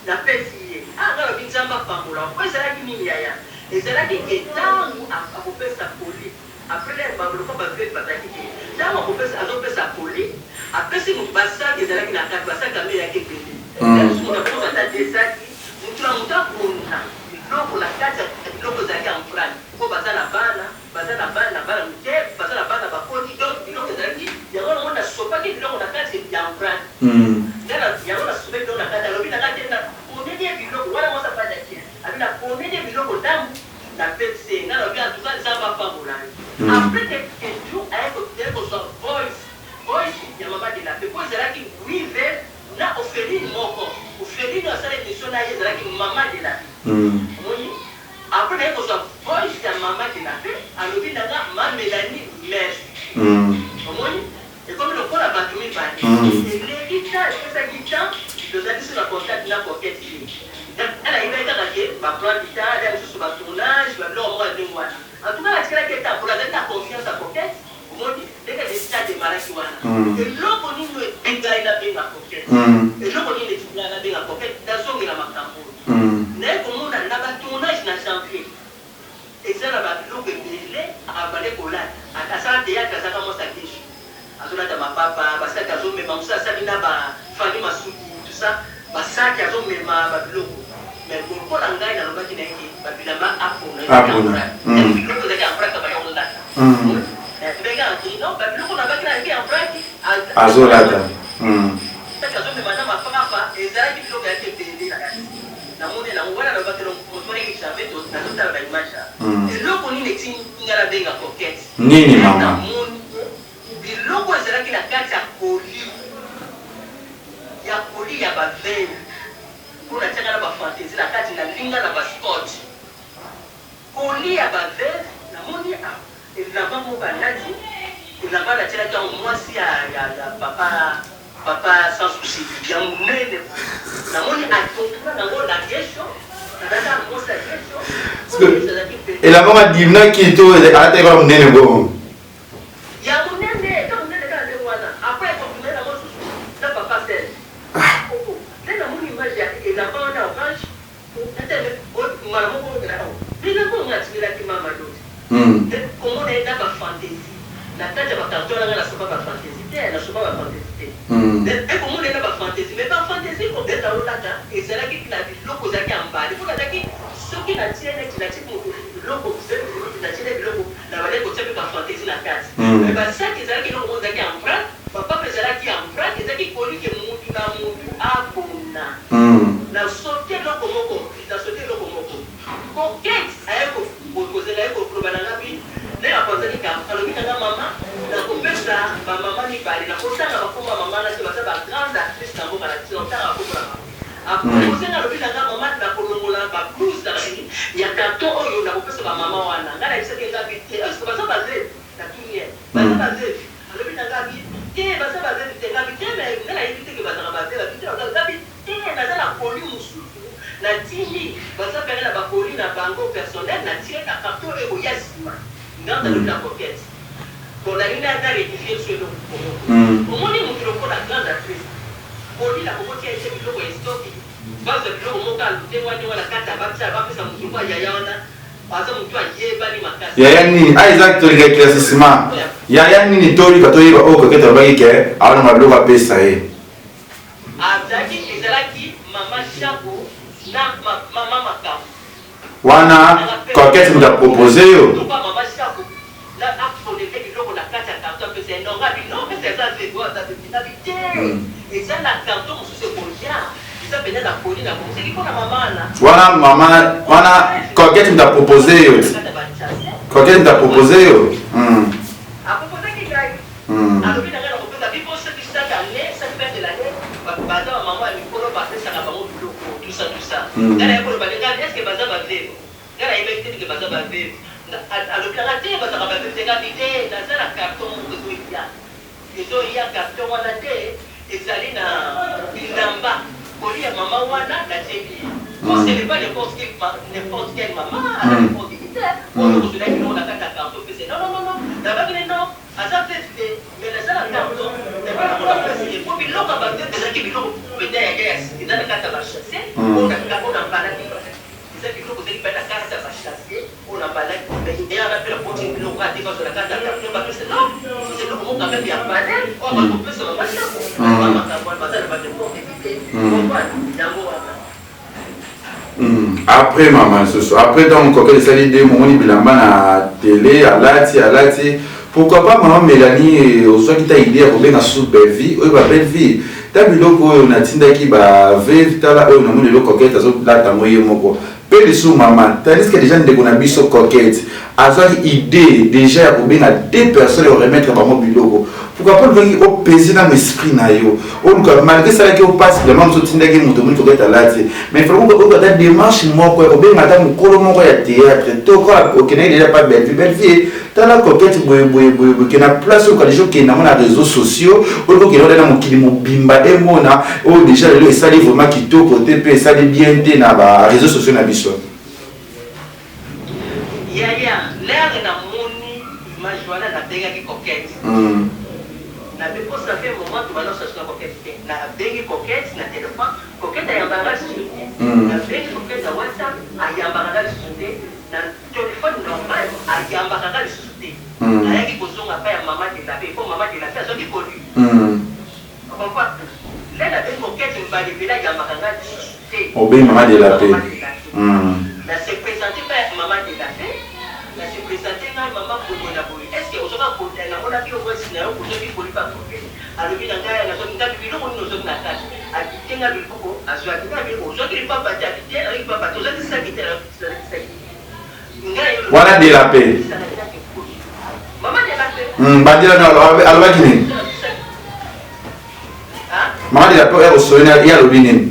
Napesi ye. Ah nga nalobi nzambe apambola yo po ezalaki nini yaya? Ezalaki ke tangu akopesa colis après leurs ba lokola ba veuves bazalaki te tangu akopesa azopesa colis apesi mutu ba sac ezalaki na kati ba sac yango eyaki ebele ya mosusu mutu akozwa ata deux sac mutu na mutu apona biloko na kati ya biloko ezalaki en vrac po baza na bana baza na bana bana mike baza na bana bakoli donc biloko ezalaki yango wana omoni nasopaki biloko na kati ya vrac nga na yango nasopaki biloko na kati alobi na nga te na poneli ye biloko wana mwasi afandaki alobi na poneli ye biloko ndambu na pesi ye nga nalobi en tout cas nzambe apambola yo après quelques jours aye kozwa voice voice ya mama de la paix po ezalaki wive na orpheline moko orpheline oyo asala emission na ye ezalaki mama de la paix omoni Après naye kozwa voice ya mama de la paix alobi na nga ma Melanie merci omoni ekomi lokola batu mibale eleki temps epesaki temps tozalaki lisusu na contact na coquette te nga nayebaki kaka ke ba plan du temps ya misusu ba tournage ba biloko moko ya ndenge wana en tout cas natikalaki etambola azalaki na confiance ya coquette omoni ndenge dejà demaraki wana eloko nini oyo etindi ngai nabenga coquette eloko nini etindi ngai nabenga coquette nazongela makambo oyo Naye komona na ba tournage na janvier eza na ba biloko ebele abandaki kolata asala theatre azalaka mwasi ya kesho azolata mapapa ba saki azomema mosusu asali na ba Fanny masuki tout ça ba saki azomema ba biloko mais lokola ngai nalobaki naye ke ba bilamba apona ezalaki en vrac biloko ezalaki en vrac abanda kolata ndenge ake non ba biloko nabaki nayaki en vrac azolata. Kaka azomema na mapapa ezalaki biloko ya ebele na kati namoni yango wana nalobaki moto wana jamais nazotala ba image eloko nini etindi nga nabenga coquette nini mama namoni biloko ezalaki na kati ya colis ya colis ya ba veuves mpo natiaka na ba fantaisie na kati nalinga na ba scotch colis ya ba veuves namoni elamba moko alati elamba natielaki yango mwasi ya, ya, ya papa papa sans souci ya monene namoni atotola nango na gesho nazalaka mwasi ya gesho elamba madimnaki to alataki kaka monene bongo ya monene ka monene kaka ndenge wana après ekotumela nango susu na papa Serge nde namoni image ya elamba wana orange mbala moko biloko nga atimelaki mama doti komona ye na ba fantaisie na kati ya ba carton nanga nasopa ba fantaisie te nasopa ba fantaisie te ekomona ye na ba fantaisie mais ba fantaisie kobeta olata ezalaki na biloko ezalaki ya mbali mpo nazalaki soki natie neti natie biloko natie ne biloko na bandaki kotia mpe ba fantaisie na kati mais basaki ezalaki eloko moko ezalaki en vrac bapapa ezalaki en vrac ezalaki kolike mutu na mutu apona nasoki eloko moko nasoki eloko moko coquette aye kozela ye koloba na nga bi nde napanzaki ka alobi na nga mama nakopesa bamama mibale nakotanga bakoma mama na te baza ba grande actrice na mboka na biso nakotanga bakombo na bango après kosenga alobi na nga mama nakolongola ba blouse na Ayebisaki nga bi te, est-ce que baza ba veuve? Natuni ye, baza ba veuve? Alobi na nga bi te, baza ba veuve te. Nga bi te, mais nga nayebi te ke bazalaka ba veuve. Abi te, baza. Nga bi te, naza na colis mosusu natindi, baza pene na ba colis na bango personnel, natie na carton oyo ekoya sima. Nga nalobi na Coquette, bon, nalingi na rectifier lisusu eloko moko. Omoni mutu lokola grande actrice, colis nakokotia ye te biloko ya stock. Bazwa biloko moko ya ndenge wana ndenge wana na kati ya batia bapesa mutu lokola yaya wana aza mutu ayebani makasi. Yaya nini? Ah eza tolinga eclaircissement. Yaya nini tolika toyeba oyo Coquette alobaki ke aolonga biloko apesa ye. Azalaki ezalaki mama shako na mama makambo. Wana Coquette mutu a proposer yo? Lokola mama shako na afonele biloko na kati ya carton apesa ye non ngabi non pesa eza vego aza vego ngabi te eza na carton mosusu ekoya eza pena na koli na bongisaki mpo na mama wana. Wana mama wana Coquette mutu a proposer yo? Coquette mutu a proposer yo? A proposaki ngai. Alobi na ngai nakopesa bi po soki chaque annee, chaque fin de l'annee baza ba maman ya mikolo bapesaka bango biloko tout ça tout ça. Ngai naye koloba nde ngai est ce que baza ba veuve? Ngai nayebaki te que baza ba veuve. Alobi na ngai te bazalaka ba veuve te. Ngai bi te naza na carton moko ezoya ezoya carton wana nde ezali na bilamba colis ya maman wana natieli ye. Po ce n'est pas n'importe quel n'importe quelle maman aza n'importe qui te oyo okozwela ye biloko na kati ya carton opesa ye non non non non nalobaki ne non. Aza veuve te mais naza na carton na biloko na pesi ye po biloko ya ba veuve ezalaki biloko penza ya ya sika eza na kati ya ba chasse oyo na oyo na mbalaki eza biloko ezalaki penza na kati ya ba chasse oyo na mbalaki mais ye wana pe na koti biloko kaka te bazwa na kati ya carton ba pesa non eza eloko moko quand meme ya valeur oyo ba kopesa mama shako ba makambo wana baza na ba n'importe qui te comprendre yango wana. Après mama lisusu après donc coquette esali de momoni bilamba na tele alati alati pourquoi pas mama Melanie ozwaki ta idée ya kobenga susu Bellevue oyo ba Bellevue ta biloko oyo natindaki ba veuve tala oyo namoni lelo coquette azolata yango ye moko pe lisusu mama tandis que déjà ndeko na biso coquette azwaki idee déjà ya kobenga deux personnes ya koremettre bango biloko pourquoi pas olukaki opese nano esprit na yo oluka malgré esalaki yo mpasi bilamba mosusu otindaki moto omoni coquette alati mais il faut oluka ata démarche moko ya kobenga ata mokolo moko ya théâtre to kaka okendaki déjà pa Bellevue Bellevue tala coquette boye boye boye boye kenda place oyo déjà okende yango na réseaux sociaux oyo okende oyo na mokili mobimba emona oyo déjà lelo esali vraiment kitoko te mpe esali bien te na ba réseaux sociaux na biso. Yaya l'heure na moni image wana na bengaki coquette na be po ça fait moment tobanda kosala lisusu na coquette te na bengi coquette na telephone coquette ayambaka nga lisusu te na bengi coquette na whatsapp ayambaka nga lisusu te na telephone normal ayambaka nga lisusu te nayaki kozonga pa ya maman de la paix po maman de la paix azwaki colis o comprendre l'heure na bengi coquette mbala ebele ayambaka nga lisusu te. Obengi maman de la paix. Na se presenter epai ya maman de la paix, na se presenter ngai maman boye boye na boye, est ce que ozwaka colis, namonaki yo voice na yo ozwaki colis pa coquette, alobi na ngai nazwaki, ngai biloko nini ozwaki na kati, adicte ngai biloko azwaki, ngai biloko ozwaki lipapa te, abi te nazwaki lipapa te, ozwaki saki te, nazwaki saki te, ngai Wana de la paix. Maman de la paix. Bandela alobaki nini? Maman de la paix oya kosolola ye alobi nini?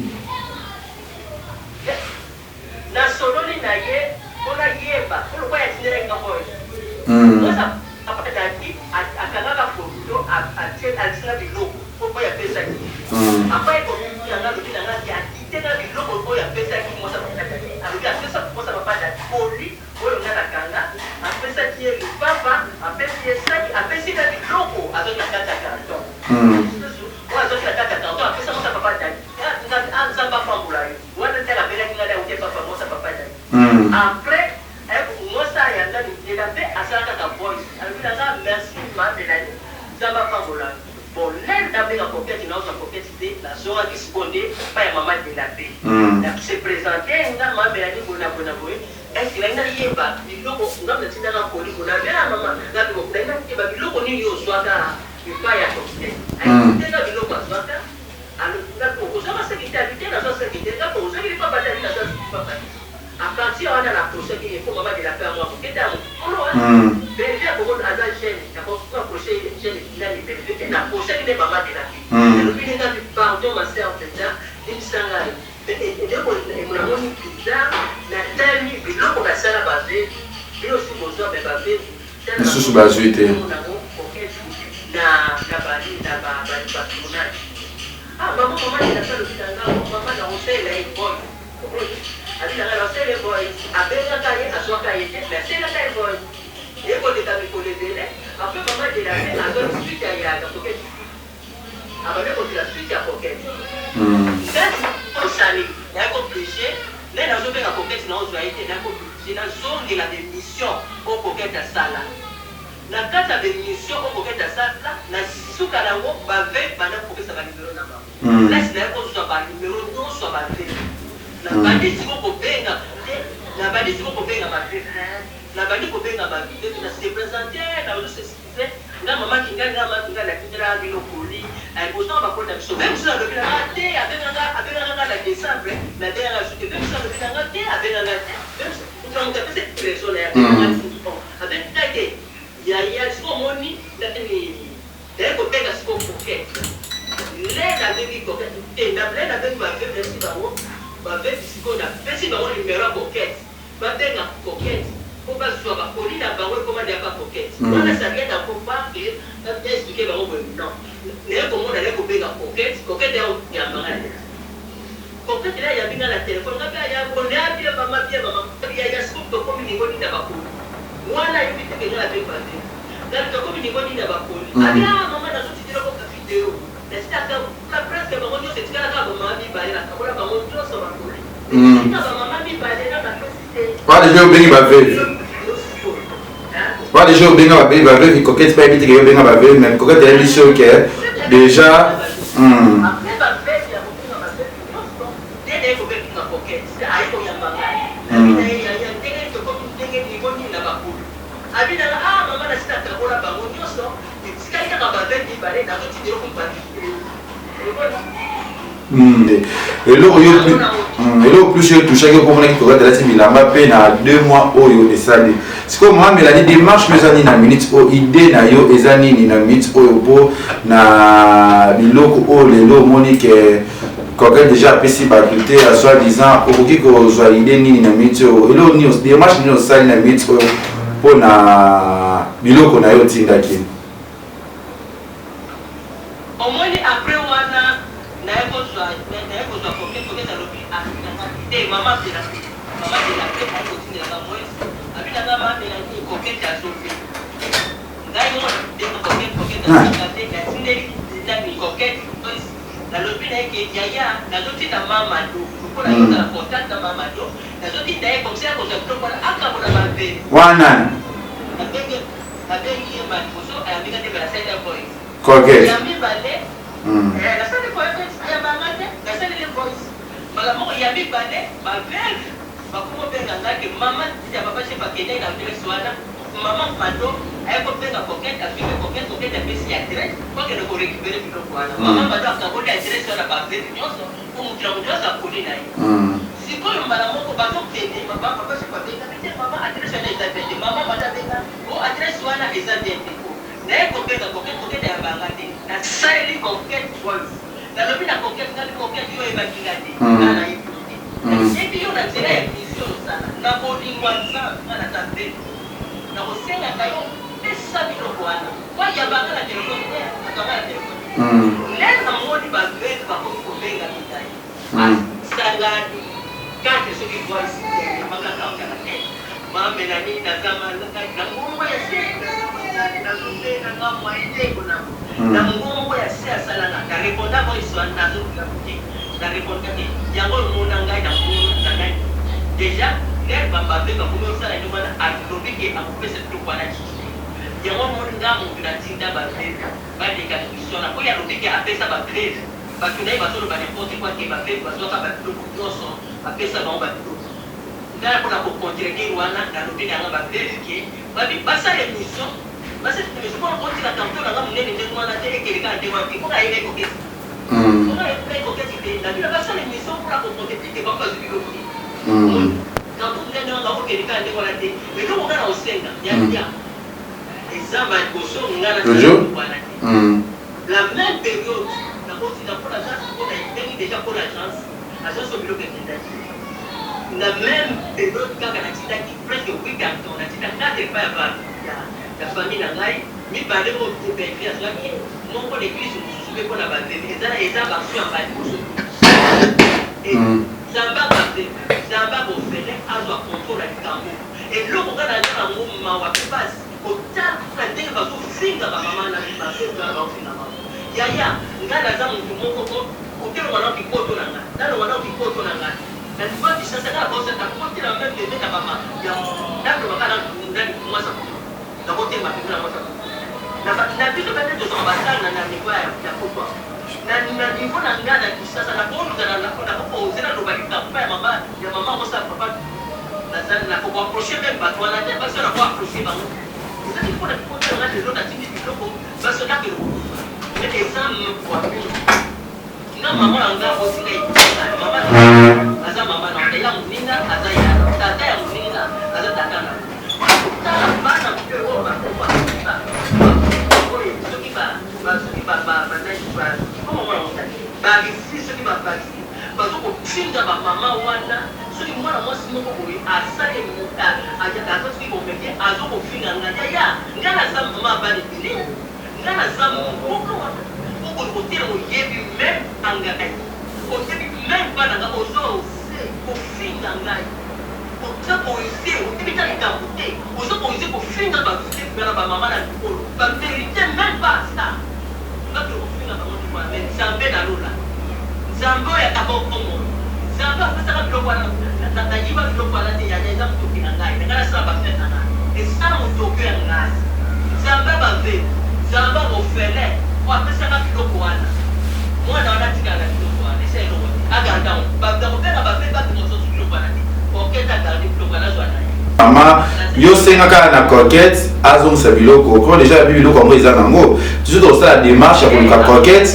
Nasololi na ye mpo nayeba mpo lokola atindelaki nga voice Dadi akangaka foto alakisi nga biloko oyo apesaki après ekomi na nga alobi na nga ke adite nga biloko oyo apesaki mwasi ya papa Dadi alobi apesa mwasi ya papa Dadi colis oyo nga nakanga apesaki ye lipapa apesi ye saki apesi nga biloko azwaki na kati ya carton lisusu oyo azwaki na kati ya carton apesa mwasi ya papa Dadi Nzambe apambola yo wana nde abelaki nga nde awuti epa mwasi ya papa Dadi après mwasi ya nani Dela mpe asala kaka voice alobi na nga merci ma Melanie Nzambe apambola yo bon lere nabenga coquette naozwa coquette te nazongaki sikoyo nde epai ya mama Dela mpe na se présente nga ma Melanie boye na boye na boye est ce que nalingi nayeba biloko nga natindaka colis boye nabela mama nga nalingi nayeba biloko nini yo ozwaka epai ya coquette ayebitenga biloko azwaka. Alobi nga po ozwaka saki te abi te nazwa saki te nga po ozwaki lipapa te abi nazwa lipapa te a partir ya wana na approchaki ye po mama de la paix amwa moke te ya mokolo wana Bellevue akoko aza jeune nakoki ko approche ye jeune nani Bellevue te na approchaki nde mama de la paix nalobi ne nga pardon ma sœur penza limbisa ngai mais eloko namoni bizarre natali biloko nasala ba veuve bino. Misusu bazwi te. Nga mama kinga nga mama kinga na tindela bino colis eh, bozwaka ba colis na biso meme mosusu alobi na nga te abenga nga abengaka nga na decembre mais abenga nga lisusu te meme mosusu alobi na nga te abenga nga te meme mosusu moto na moto apesi raison na ye abenga nga lisusu bon abenga nga te yaya sikoyo omoni nani naye kobenga sikoyo coquette le nabengi coquette te na le nabengi ba veuve nayebisi bango ba veuve sikoyo napesi bango numero ya coquette Ba benga coquette po ba zua ba colis na bango ekoma dejà pa coquette wana ça rien à voir que na expliquer bango boye non naye komona naye kobenga coquette coquette aya koyamba nga na telephone coquette naye ayambi nga na telephone nga pe aya bon ya bien mama bien mama yaya sikoyo tokomi niveau nini na ba colis wana ayebi te ke nga na bengi ba te nga tokomi niveau nini na ba colis abi ah mama nazo tindela ko video Natikaka presque bango nionso etikala kaka ba mama mibale nakabola bango nionso ba colis etikali ba mama mibale na bapesi te. Wana dejà obengi ba veuve. Wana dejà obenga ba veuve, ba veuve coquette pa yebi te ke yo obenga ba veuve mais coquette ayebi so ke dejà. Après ba veuve ya kobenga ba veuve nionso nde naye kobenga coquette aye koyamba ngai nabi na ye yaya ndenge nini tokomi ndenge niveau nini na ba colis abi na nga ah mama nasi nakabola bango nionso Etikali kaka ba veuves mibale nazo tindela yo ba video omoni. Eloko yo eloko plus yo touchaki okomonaki kokata alati bilamba mpe na deux mois oyo esali sikoyo mama Melanie démarche no eza nini na minute oyo idée na yo eza nini na minute oyo mpo na biloko oyo lelo omoni ke Coquette déjà apesi bato te ya soi disant okoki kozwa idée nini na minute oyo eloko nini démarche nini osali na minute oyo mpo na biloko na yo otindaki. Omoni après wana naye kozwa naye kozwa coquette coquette alobi alobi na nga te maman de la paix maman de la paix aye kotindela nga moise alobi na nga ma Melanie coquette azo benga ngai moko na benga coquette coquette azo benga te natindeli nani coquette voice nalobi na ye ke yaya nazo tinda ma mado lokola yo ozala contact na ma mado nazo tinda ye comme ça akozwa biloko wana akabola ba veuve Wana nani? Nabengi nabengi ye mbala liboso ayambi nga te mais nasali ye voice. Coquette. Ya mibale eh nasali voice ayamba nga te nasaleli ye voice mbala moko ya mibale ba veuve bakomi kobenga nga ke maman ya papa chef akendaki na adresse wana maman mado aye kobenga coquette azwi pe coquette coquette apesi ye adresse po akende ko recuperer biloko wana maman mado akaboli adresse wana ba veuve nionso po mutu na mutu azwa colis na ye. Sikoyo mbala moko bazo kende papa papa chef abenga pe te maman adresse wana eza bien te maman banda abenga oh adresse wana eza bien te oh naye kobenga coquette coquette ayamba nga te na saleli coquette voice nalobi na coquette nga coquette yo oyebaki nga te nga nayebi yo te nayebi yo na nzela ya emission osala na bolingo ya nzambe nga naza bebe nakosengaka yo pesa biloko wana po ayamba nga na telephone te akanga na telephone te lelo namoni ba veuve bakomi kobenga mingai Asangani kate soki voice ya mama kaka na te ma Melanie naza malade na ngongo ya se naza malade nazo bela nga moyen te pona na mongongo ya se asala nga na reponda voice wana nazo linga te na reponda te yango omona ngai na mongongo na ngai dejà lere ba bave bakomi osala ndenge wana alobi ke akopesa biloko wana lisusu te yango omoni nga mutu natinda ba veuve baleka na emission wana po ye alobi ke apesa ba veuve Batu naye bazoloba n'importe quoi ke ba veuve bazuaka ba biloko nionso bapesa bango ba biloko nga pona ko contredire wana nalobi nanga ba veuve ke babi basala emission basala emission pona kotika carton nanga munene ndenge wana te ekende kaka ndenge wana te pona ayebaki koketi pona ayebaki koketi te na bino basala emission pona ko contredire ke bango bazui biloko te carton munene wana okende kaka ndenge wana te eloko nga na osenga ya ya eza ba liboso nga na sala biloko wana te. La meme periode na koti na pona agence po na bengi dejà pona agence agence oyo biloko ekendaki. Na meme periode kaka natindaki presque 8 cartons, natinda 4 epai ya ba ya famille na ngai, mibale oyo Bellevue azwaki, moko na eglise mosusu pe pona ba veuves. Eza eza ba action ya mbala liboso te. Nzambe ya ba veuves, Nzambe ya ba orphelins azwa controle ya likambo oyo. Eloko nga naza na ngo mawa pe pasi kotala ndenge bazo finga ba maman na ba veuves wana bazo finga bango. Yaya nga naza mutu moko ko okelonga nao kikoto na nga nalongwa nao kikoto na nga na niveau ya Kinshasa nga nakosa nakotela meme bebe na ba ma ya naloba kaka nani mwasi ya poto nakotelema pembeni na mwasi ya poto na ba na biso pe nde tozwaka ba salle na na niveau ya ya poto awa na na niveau na nga na Kinshasa nakoluka na nako ose naloba likambo pa ya mama ya mama akosala papa naza nako ko approcher meme batu wana te basi wana nako approcher bango eza te pona kikota na nga lelo natindi biloko basi wana nakende kokufa mais eza mawa mingi. Nga maman na nga aboti nga etika maman na nga aza maman na nga ya muninga aza ya tata ya muninga aza tata na nga kotala bana mpe oyo ba oyo soki ba soki ba ba nani ba koma mwana motali ba risi soki ba vaccine bazo kotinda ba mama wana soki mwana mwasi moko boye asali aza soki komedie azo kofinga nga yaya nga naza mama bana ebele. Nga naza mboka wana okoki kotelema oyebi meme pas ngai oyebi meme pas na nga ozo ose kofinga ngai oza ko ose oyebi ata likambo te ozo ko ose kofinga ba veuve na ba maman na mikolo ba merite meme pas ça nga kende kofinga bango te wana mais nzambe na lola nzambe oyo ata bomoi nzambe apesaka biloko wana nayiba biloko wana te yaya eza motoki na ngai na ngai nasala ba fete na ngai eza motoki ya ngai. Nzambe ya ba veuves, Nzambe ya ba orphelins oyo apesaka biloko wana, mwana wana atikala na biloko wana, eza eloko te, a garder yango. Ba nakobenga ba veuves babima lisusu biloko wana te. Coquette a garder biloko wana, azwa na ye. Maman yo senga kaka na coquette azongisa biloko po dejà alobi biloko yango eza nango biso tokosala demarche ya koluka coquette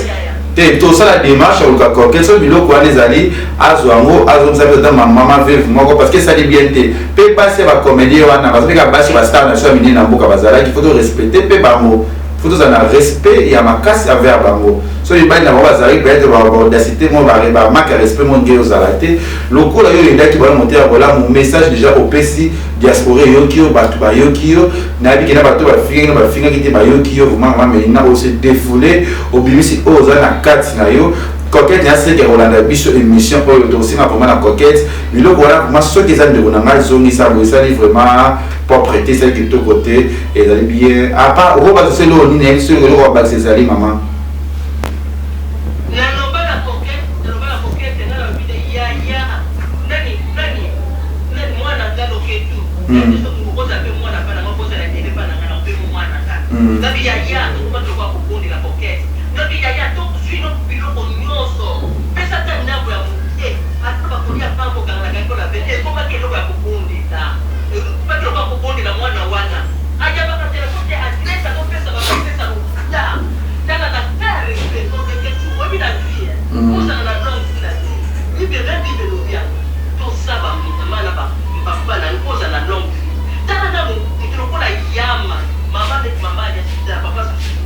te tosala demarche ya koluka coquette soki biloko wana ezali azwa yango azongisa mpe ata mama veuve moko parce que esali bien te Pe basi ya ba comedien wana baza pe kaka basi ba star na biso ya minene na mboka bazalaki faut to respecter pe bango faut tozala na respect ya makasi envers bango so mibali na bango bazalaki peut-être ba audacité mo ba ba manque ya respect mo nge ozala te lokola yo oyendaki bana motema bolamu message déjà opesi diaspora eyoki yo bato bayoki yo nayebi ke na bato bafingaki na bafingaki te bayoki yo vraiment mama Melina ose defoule obimisi oyo oza na kati na yo Coquette ya seke kolanda biso émission oyo tokosenga vraiment na Coquette biloko wana vraiment soki eza ndeko na ngai zongisa boye esali vraiment propre te esali kitoko te ezali bien apa okoba soki eloko nini nayebi soki eloko babakisa ezali mama. Naloba na coquette naloba na coquette nga nalobi te yaya nani nani nani mwana nga loketu nani soki okozala pe mwana pa na nga okozala nene pa na nga na pe mwana nga ngabi yaya tokoma biloko ya kobondela coquette ngabi yaya to zui no biloko nionso pesa ata ndambo ya mukie ata bakolia pamba okanga na kangi ko lave ekomaki eloko ya kobondela ekomaki eloko ya kobondela mwana wana ayambaka telephone te adresse azopesa ba adresse ya lokuta tala na cas ya respect ton leketchou oyebi na vie hein ozala na longue vie na vie bible meme bible elobi yango tosa ba mama na ba papa na yo po ozala na longue vie tala nanu mutu lokola yama mama neti mama ya sida papa susu.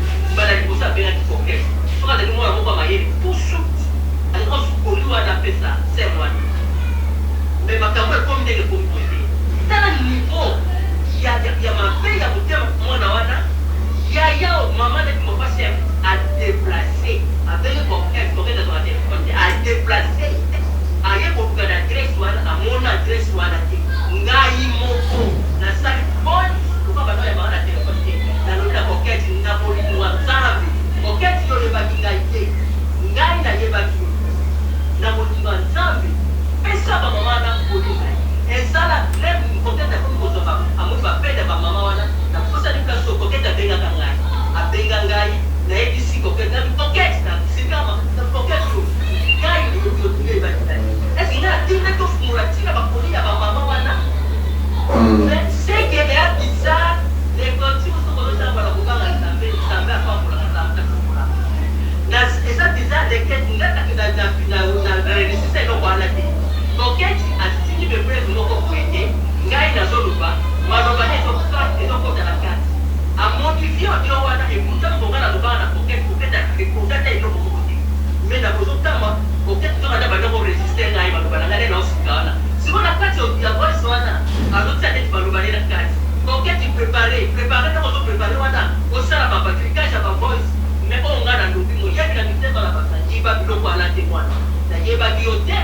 Nayebaki yo te,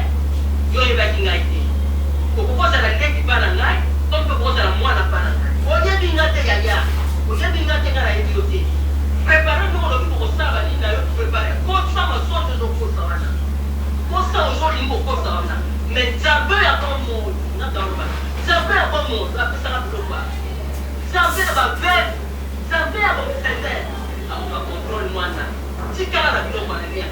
yo oyebaki ngai te. Okoki kozala leki pa na ngai to mpe okoki kozala mwana pa na ngai. Oyebi ngai te yaya, oyebi ngai te, ngai nayebi yo te. Prepare ndenge olobi bokosala ba nini na yo, prepare kosa masonge ozokosa wana. Kosa ozolingi kokosa wana. Mais Nzambe ya bomoi, nga naloba, Nzambe ya bomoi apesaka biloko wana. Nzambe ya ba veuve, Nzambe ya ba orphelin akozwa controle mwana. Tikala na biloko wana lia.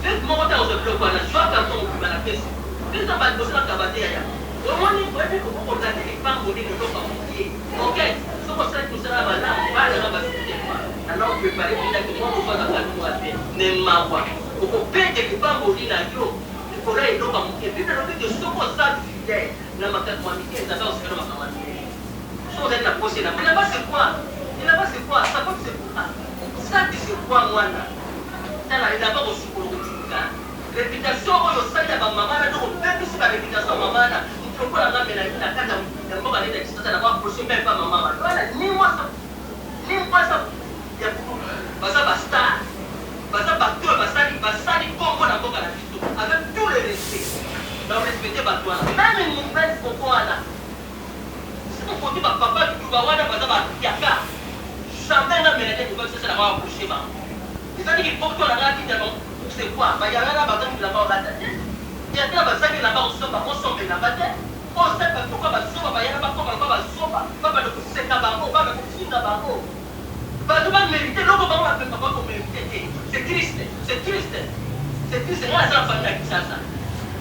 Veuve moko te akozwa biloko wana, zwa carton mobimba na pesi. Pesa ba liboso na kaba te yaya. Omoni oyebi okoki kolanda lipamboli na eloko ya mokie. Coquette, soki osalaki mosala ya malamu, bana na ba soutien na nao prepare penza que mwana oyo aza kaka te. Mais mawa, okoperdre lipamboli na yo likolo ya eloko ya moke. Bible elobi que soki oza fidèle na makambo ya mike, Nzambe akosepela na makambo ya minene. Soki ozali na posa elamba, elamba c'est quoi? Elamba c'est quoi? Sapato c'est quoi? Sac c'est quoi mwana? Tala elamba kosukola okotibuka. Reputation oyo osali ya ba mama na ndenge obebisi ba reputation ya mama na mutu lokola nga Melanie na kati ya mboka neti ya Kinshasa na ko approcher meme pas mama wana wana ni mwasi ni mwasi ya kulutu baza ba star baza batu oyo basali basali kombo na mboka na biso avec tout le respect na respecte batu wana meme nouvelle koko wana soki okoti ba papa duduba wana baza ba piaka jamais nga Melanie mobali sasa na ko approcher bango eza ndenge poto na nga atinda bango. C'est quoi? Ba yaya na bazangi bilamba olata te. Yaya bazangi elamba osomba, osomba elamba te. Osala bato lokola bazoba, ba yaya bakoma lokola bazoba, babanda koseka bango, babanda kofinga bango. Bato ba merite eloko bango ba ba ko merite te. C'est triste, c'est triste. C'est triste nga naza na famille na Kinshasa.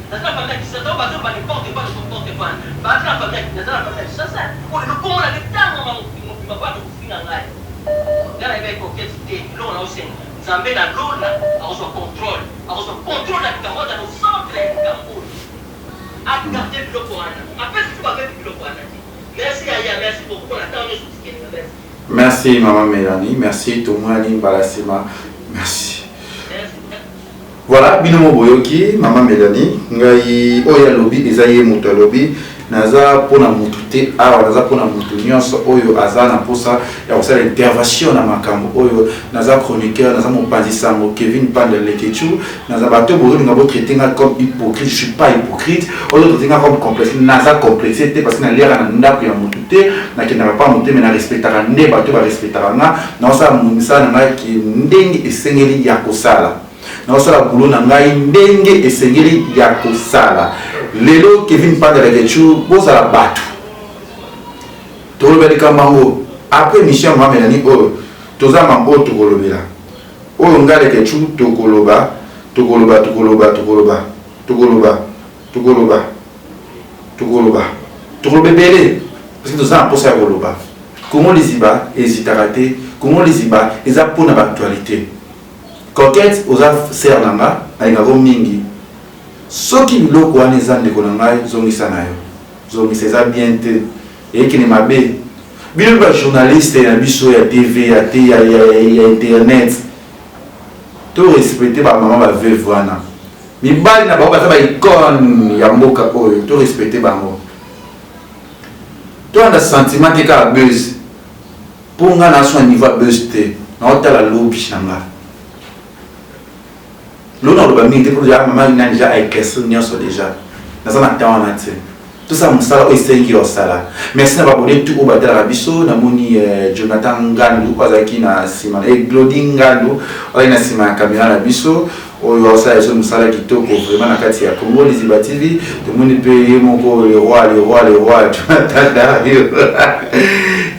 Naza na famille na Kinshasa, oyo bazoloba n'importe quoi, n'importe quoi. Baza na famille, naza na famille na Kinshasa. Oyo lelo kombo na ngai etangama mokili mobimba, babanda kofinga ngai. Nga nayebaki coquette te, eloko nazosenga. Nzambe na lola akozwa controle, akozwa controle na likambo, azala au centre ya likambo oyo. A garder biloko wana. Apesi biso ba veuve biloko wana te. Merci yaya, merci beaucoup pona temps nionso otikeli nga. Merci. Merci maman Melanie, merci tomonani mbala sima. Merci. Voilà, bino mo boyoki maman Melanie, ngai oyo alobi eza ye moto alobi naza mpona motu te awa, naza mpona motu nyonso oyo aza na mposa ya kosala intervention na makambo oyo. Naza chroniqueur, naza mopanzi sango Kevin Panda Leketchou, naza bato bozolinga botraite nga comme hypocrite, je suis pas hypocrite. Oyo traite nga comme complexe, naza complexe te parce que naliaka na ndako ya motu te, nakendaka pa motu te, mais na respectaka nde bato ba respectaka nga. Naosala misala na ngai ndenge esengeli ya kosala, naosala boulot na ngai ndenge esengeli ya kosala. Lelo Kevin Panda Leketchou, bozala bato tokoloba likambo yango après mission ya mama Melanie oyo toza mambo oyo tokolobela oyo ngai Leketchou tokoloba tokoloba tokoloba tokoloba tokoloba tokoloba tokoloba tokoloba ebele parce que toza na mposa ya koloba. Congo Liziba ezitaka te, Congo Liziba eza pona ba actualité. Coquette oza sœur na nga, nalingaka yo mingi. Soki biloko wana eza ndeko na ngai zongisa na yo. Zongisa eza bien te. Eyekende mabe. Bino ba journaliste na biso ya TV ya te ya, ya, ya internet. To respecter ba mama ba veuve wana. Mibali na bango baza ba icone ya mboka oyo, to respecter bango. Tolanda sentiment te kaka buzz. Po nga na so na niveau ya buzz te. Naotala lobi na nga. Lobi nakoloba mingi te po deja mama Ina deja a éclaircir nyonso deja. Naza na temps wana te. Tosala mosala oyo esengi ya kosala. Merci na ba abonné tout oyo batalaka biso. Namoni eh, Jonathan Ngandu oyo azalaki na nsima eh, Glody Ngandu oyo azalaki na nsima ya kamera na biso oyo asala biso mosala kitoko vraiment na kati ya Congo Liziba TV. Tomoni mpe ye moko le roi, le roi, le roi Jonathan Dario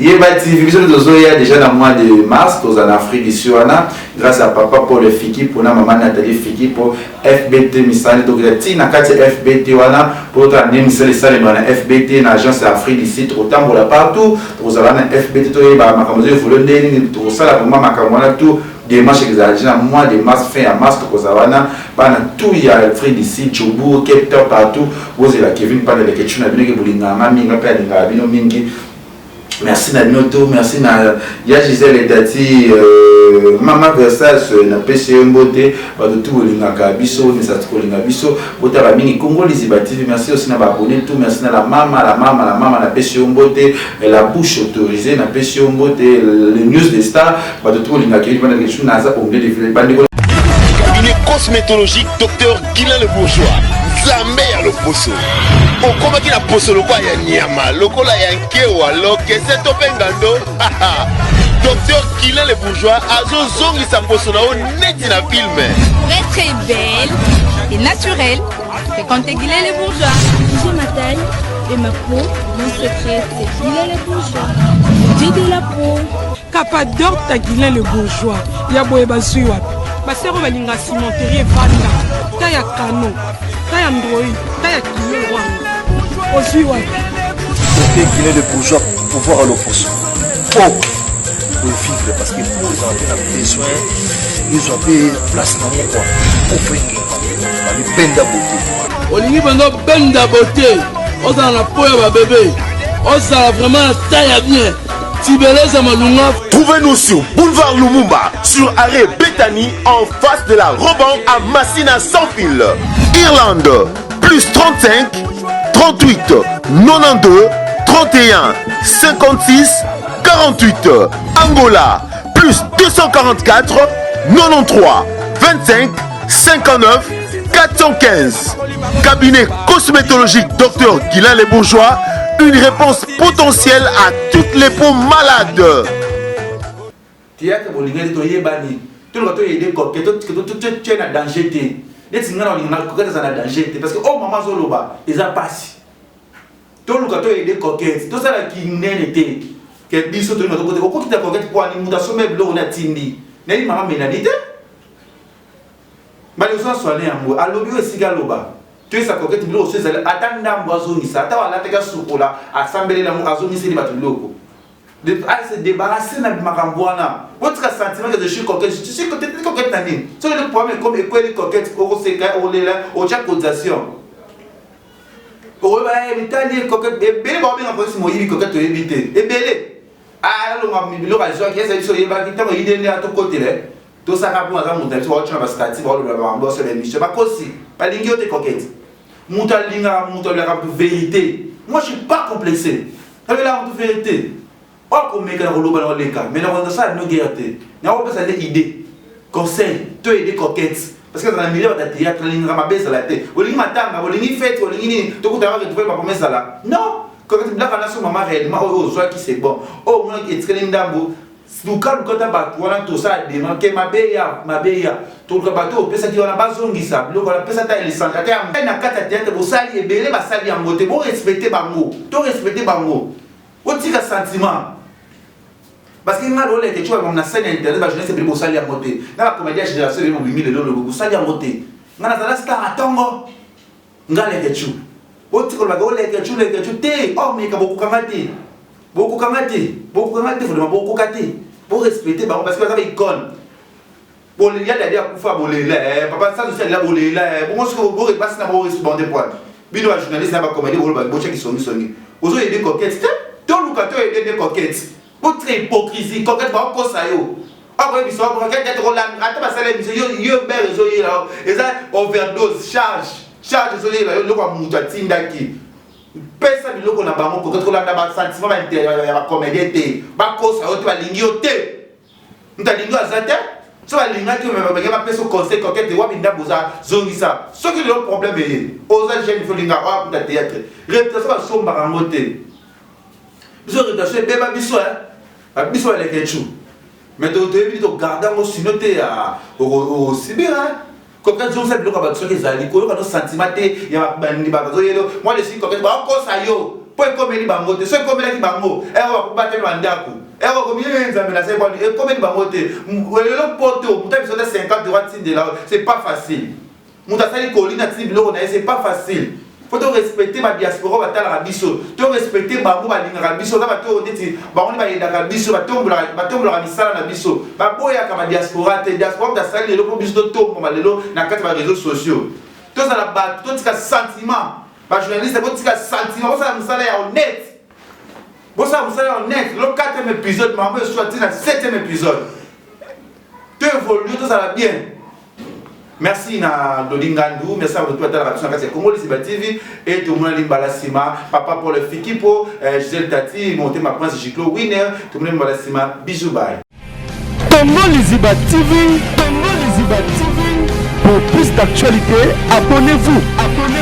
Yeba TV. Biso mpe tozoya déjà na mois de mars, toza na Afrique du Sud wana grâce à papa Paul Fiki mpona mama Nathalie Fiki mpo FBT misali tokenda ti na kati ya FBT wana mpo totala ndenge misala esalemaka na FBT na agence ya Afrique du Sud. Tokotambola partout, tokozala na FBT toyeba makambo ezo evolue ndenge nini, tokosala vraiment makambo wana tout. Démarche ezala déjà na mois de mars, fin ya mars tokozala wana bana tout ya Afrique du Sud, Joburg, Cape Town, partout. Bozela Kevin Panda Leketchou na bino ke bolingaka nga mingi, nga mpe alingaka bino mingi. Merci na bino tout, merci na ya Gisèle Etati, mama Versace napesi yo mbote, bato tout bolingaka biso, misatu kolinga biso, botala mingi Congo Liziba TV. Merci aussi na ba abonné tout, merci na la mama, la mama, la mama napesi yo mbote, la bouche autorisée napesi yo mbote, le news des stars, bato tout bolingaka Kevin Panda Leketchou, naza au milieu de ville bandeko. Cabinet. Cosmétologique Docteur Guilain Le Bourgeois, Nzambe ya loposo. Okomaki na poso lokola ya nyama, lokola ya nkewa, lokese to mpe ngando. Docteur Guilain Le Bourgeois azozongisa poso na yo neti na film. Pour être belle et naturelle, fréquentez Guilain Le Bourgeois. J'ai ma taille et ma peau, mon secret, c'est Guilain Le Bourgeois. J'ai de la peau. Capador ta Guilain le bourgeois ya boye bazui wapi basero balinga cimenterie evanda ta ya kano ta ya android ta ya kilo rwanda ozui wapi Côté Guilain le bourgeois pouvoir à l'opposition po vivre parce que po ezala mpe na besoin ezwa mpe place na ngo kua po fengenga babibenda bote olingi mpenza obenda bote ozala na po ya babebe ozala vraiment na taille ya bien Tibeleza Malunga. Trouvez-nous sur Boulevard Lumumba, sur arrêt Bethany, en face de la Roban à Massina sans fil. Irlande, plus 35, 38, 92, 31, 56, 48. Angola, plus 244, 93, 25, 59, 415. Cabinet cosmétologique Dr Guilain Les Bourgeois, une réponse potentielle à toutes les peaux malades. Théâtre bolingaki toyebani toluka toyede coquette totie na danger te neti ngai na olingaka coquette aza na danger te parce que oyo oh, mama azoloba eza mpasi toluka toyede coquette tosala kinene te ke biso tolinga tokote okokita coquette mpo ani moto asombe biloko nde atindi nayebi mama melani te Mbala ozo soigner yango alobi oyo esika aloba toyesa coquette biloko so ezali ata ndambo azongisa ata alataki asukola asambelela yango azongiseli bato biloko a se débarrasser na makambo wana botika sentiment que je suis coquette je suis coquette coquette na nini soki le problème ekomi ekweli coquette okoseka okolela otya cotisation okoyeba eh, mitali coquette ebele baobenga polisi moyibi coquette oyebi te ebele alonga biloko azwaki eza biso oyebaki ntango eyide nde atokotela Tosaka po aza moto na biso baotia na ba statut baolobela makambo nyonso ya émission bakosi balingi yo te coquette moto alingaka moto alobelaka moto vérité moi je suis pas complexé nalobelaka moto vérité oyo akomeka na koloba na koleka mais nakosala bino guerre te nakopesa nde idée conseil to aide coquette parce que ezala na milieu bata théâtre nalingaka mabe ezala te olingi matanga olingi fete olingi nini tokutaka retrouve bakoma ezala non coquette bilaka na so mama réellement oyo ozwaki c'est bon oyo omonaki etikali ndambo Luka luka ata batu wana tosala demande ke mabe ya mabe ya toluka bato oyo opesaki wana bazongisa biloko wana pesa ata elisante ata ya na kati ya théâtre bosali ebele basali yango te bo respecte bango to respecte bango botika sentiment parce que nga lola ete tshua na scène ya internet ba jeunesse ebele bosali yango te na ba comédien ya génération ebele bobimi lelo lelo bosali yango te nga nazala star ya tongo Nga leketchou. Botika kolobaka o leketchou leketchou te or meka bokoka nga te. Bokoka nga te. Bokoka nga te vraiment bokoka te. Bo respecter bango parce que baza ba icône. Bolela dadi akufa bolela eh papa sans aussi alela bolela eh bongo soki bo basi na bo responder point. Bino ba journaliste na ba comédien boloba botia kisongi songi. Ozo aider coquette te. Toluka to aider nde coquette. Botika hypocrisie coquette bakokosa yo. Akoyebisa yo coquette ete kolanda ata basala emission yo yo bere ezoyela yo eza overdose charge charge ezoyela yo eloko ya moto atindaki pesa biloko na bango coquette kolanda ba sentiment ya ba comédien te bakosa yo te balingi yo te moto alingi yo aza te so balingaki yo me balingi bapesa conseil coquette wapi ndambo oza zongisa soki lelo problème eye oza jeune fo linga oakuta théâtre réputation basombaka yango te biso reputation ebeba biso eh ba biso ba leketchou mais to toyebi to garder yango sino te ya osibir hein coquette zongisa biloko ya bato soki ezali koyoka no sentiment te ya bandi bazoyelo moi je suis coquette bakokosa yo mpo ekomeli bango te soki ekomelaki bango ero bakobateli bandako ero okomi eh, nzambe na sekwani ekomeli bango te lelo poto moto abiso te 50 euro atindela c'est pas facile Moto asali colis na tindi biloko na ye c'est pas facile. Faut to respecter ba diaspora batalaka biso, to respecter bango balingaka biso, za bato oyo ndeti bango nde bayedaka biso, batombolaka batombolaka misala na biso. Baboyaka ba diaspora te. Diaspora moto asali lelo mpo biso totombama lelo na kati ya ba réseaux sociaux. Tozala bato, totika sentiment. Ba journaliste botika sentiment, bosala mosala ya honnête. Bosala mosala ya honnête. Lelo 4e épisode, makambo eswa ti na 7e épisode. To évoluer, tozala bien. Merci na Dodi Ngandu, merci à tout batalaka biso na kati ya Congo Lisiba TV et tomonani mbala sima papa Paul Fikipo, euh, Gisèle Tati, motema Prince Giclo Winner, tomonani mbala sima bisous bye. Congo Liziba TV, Congo Liziba TV. Pour plus d'actualités, abonnez-vous. Abonnez-vous.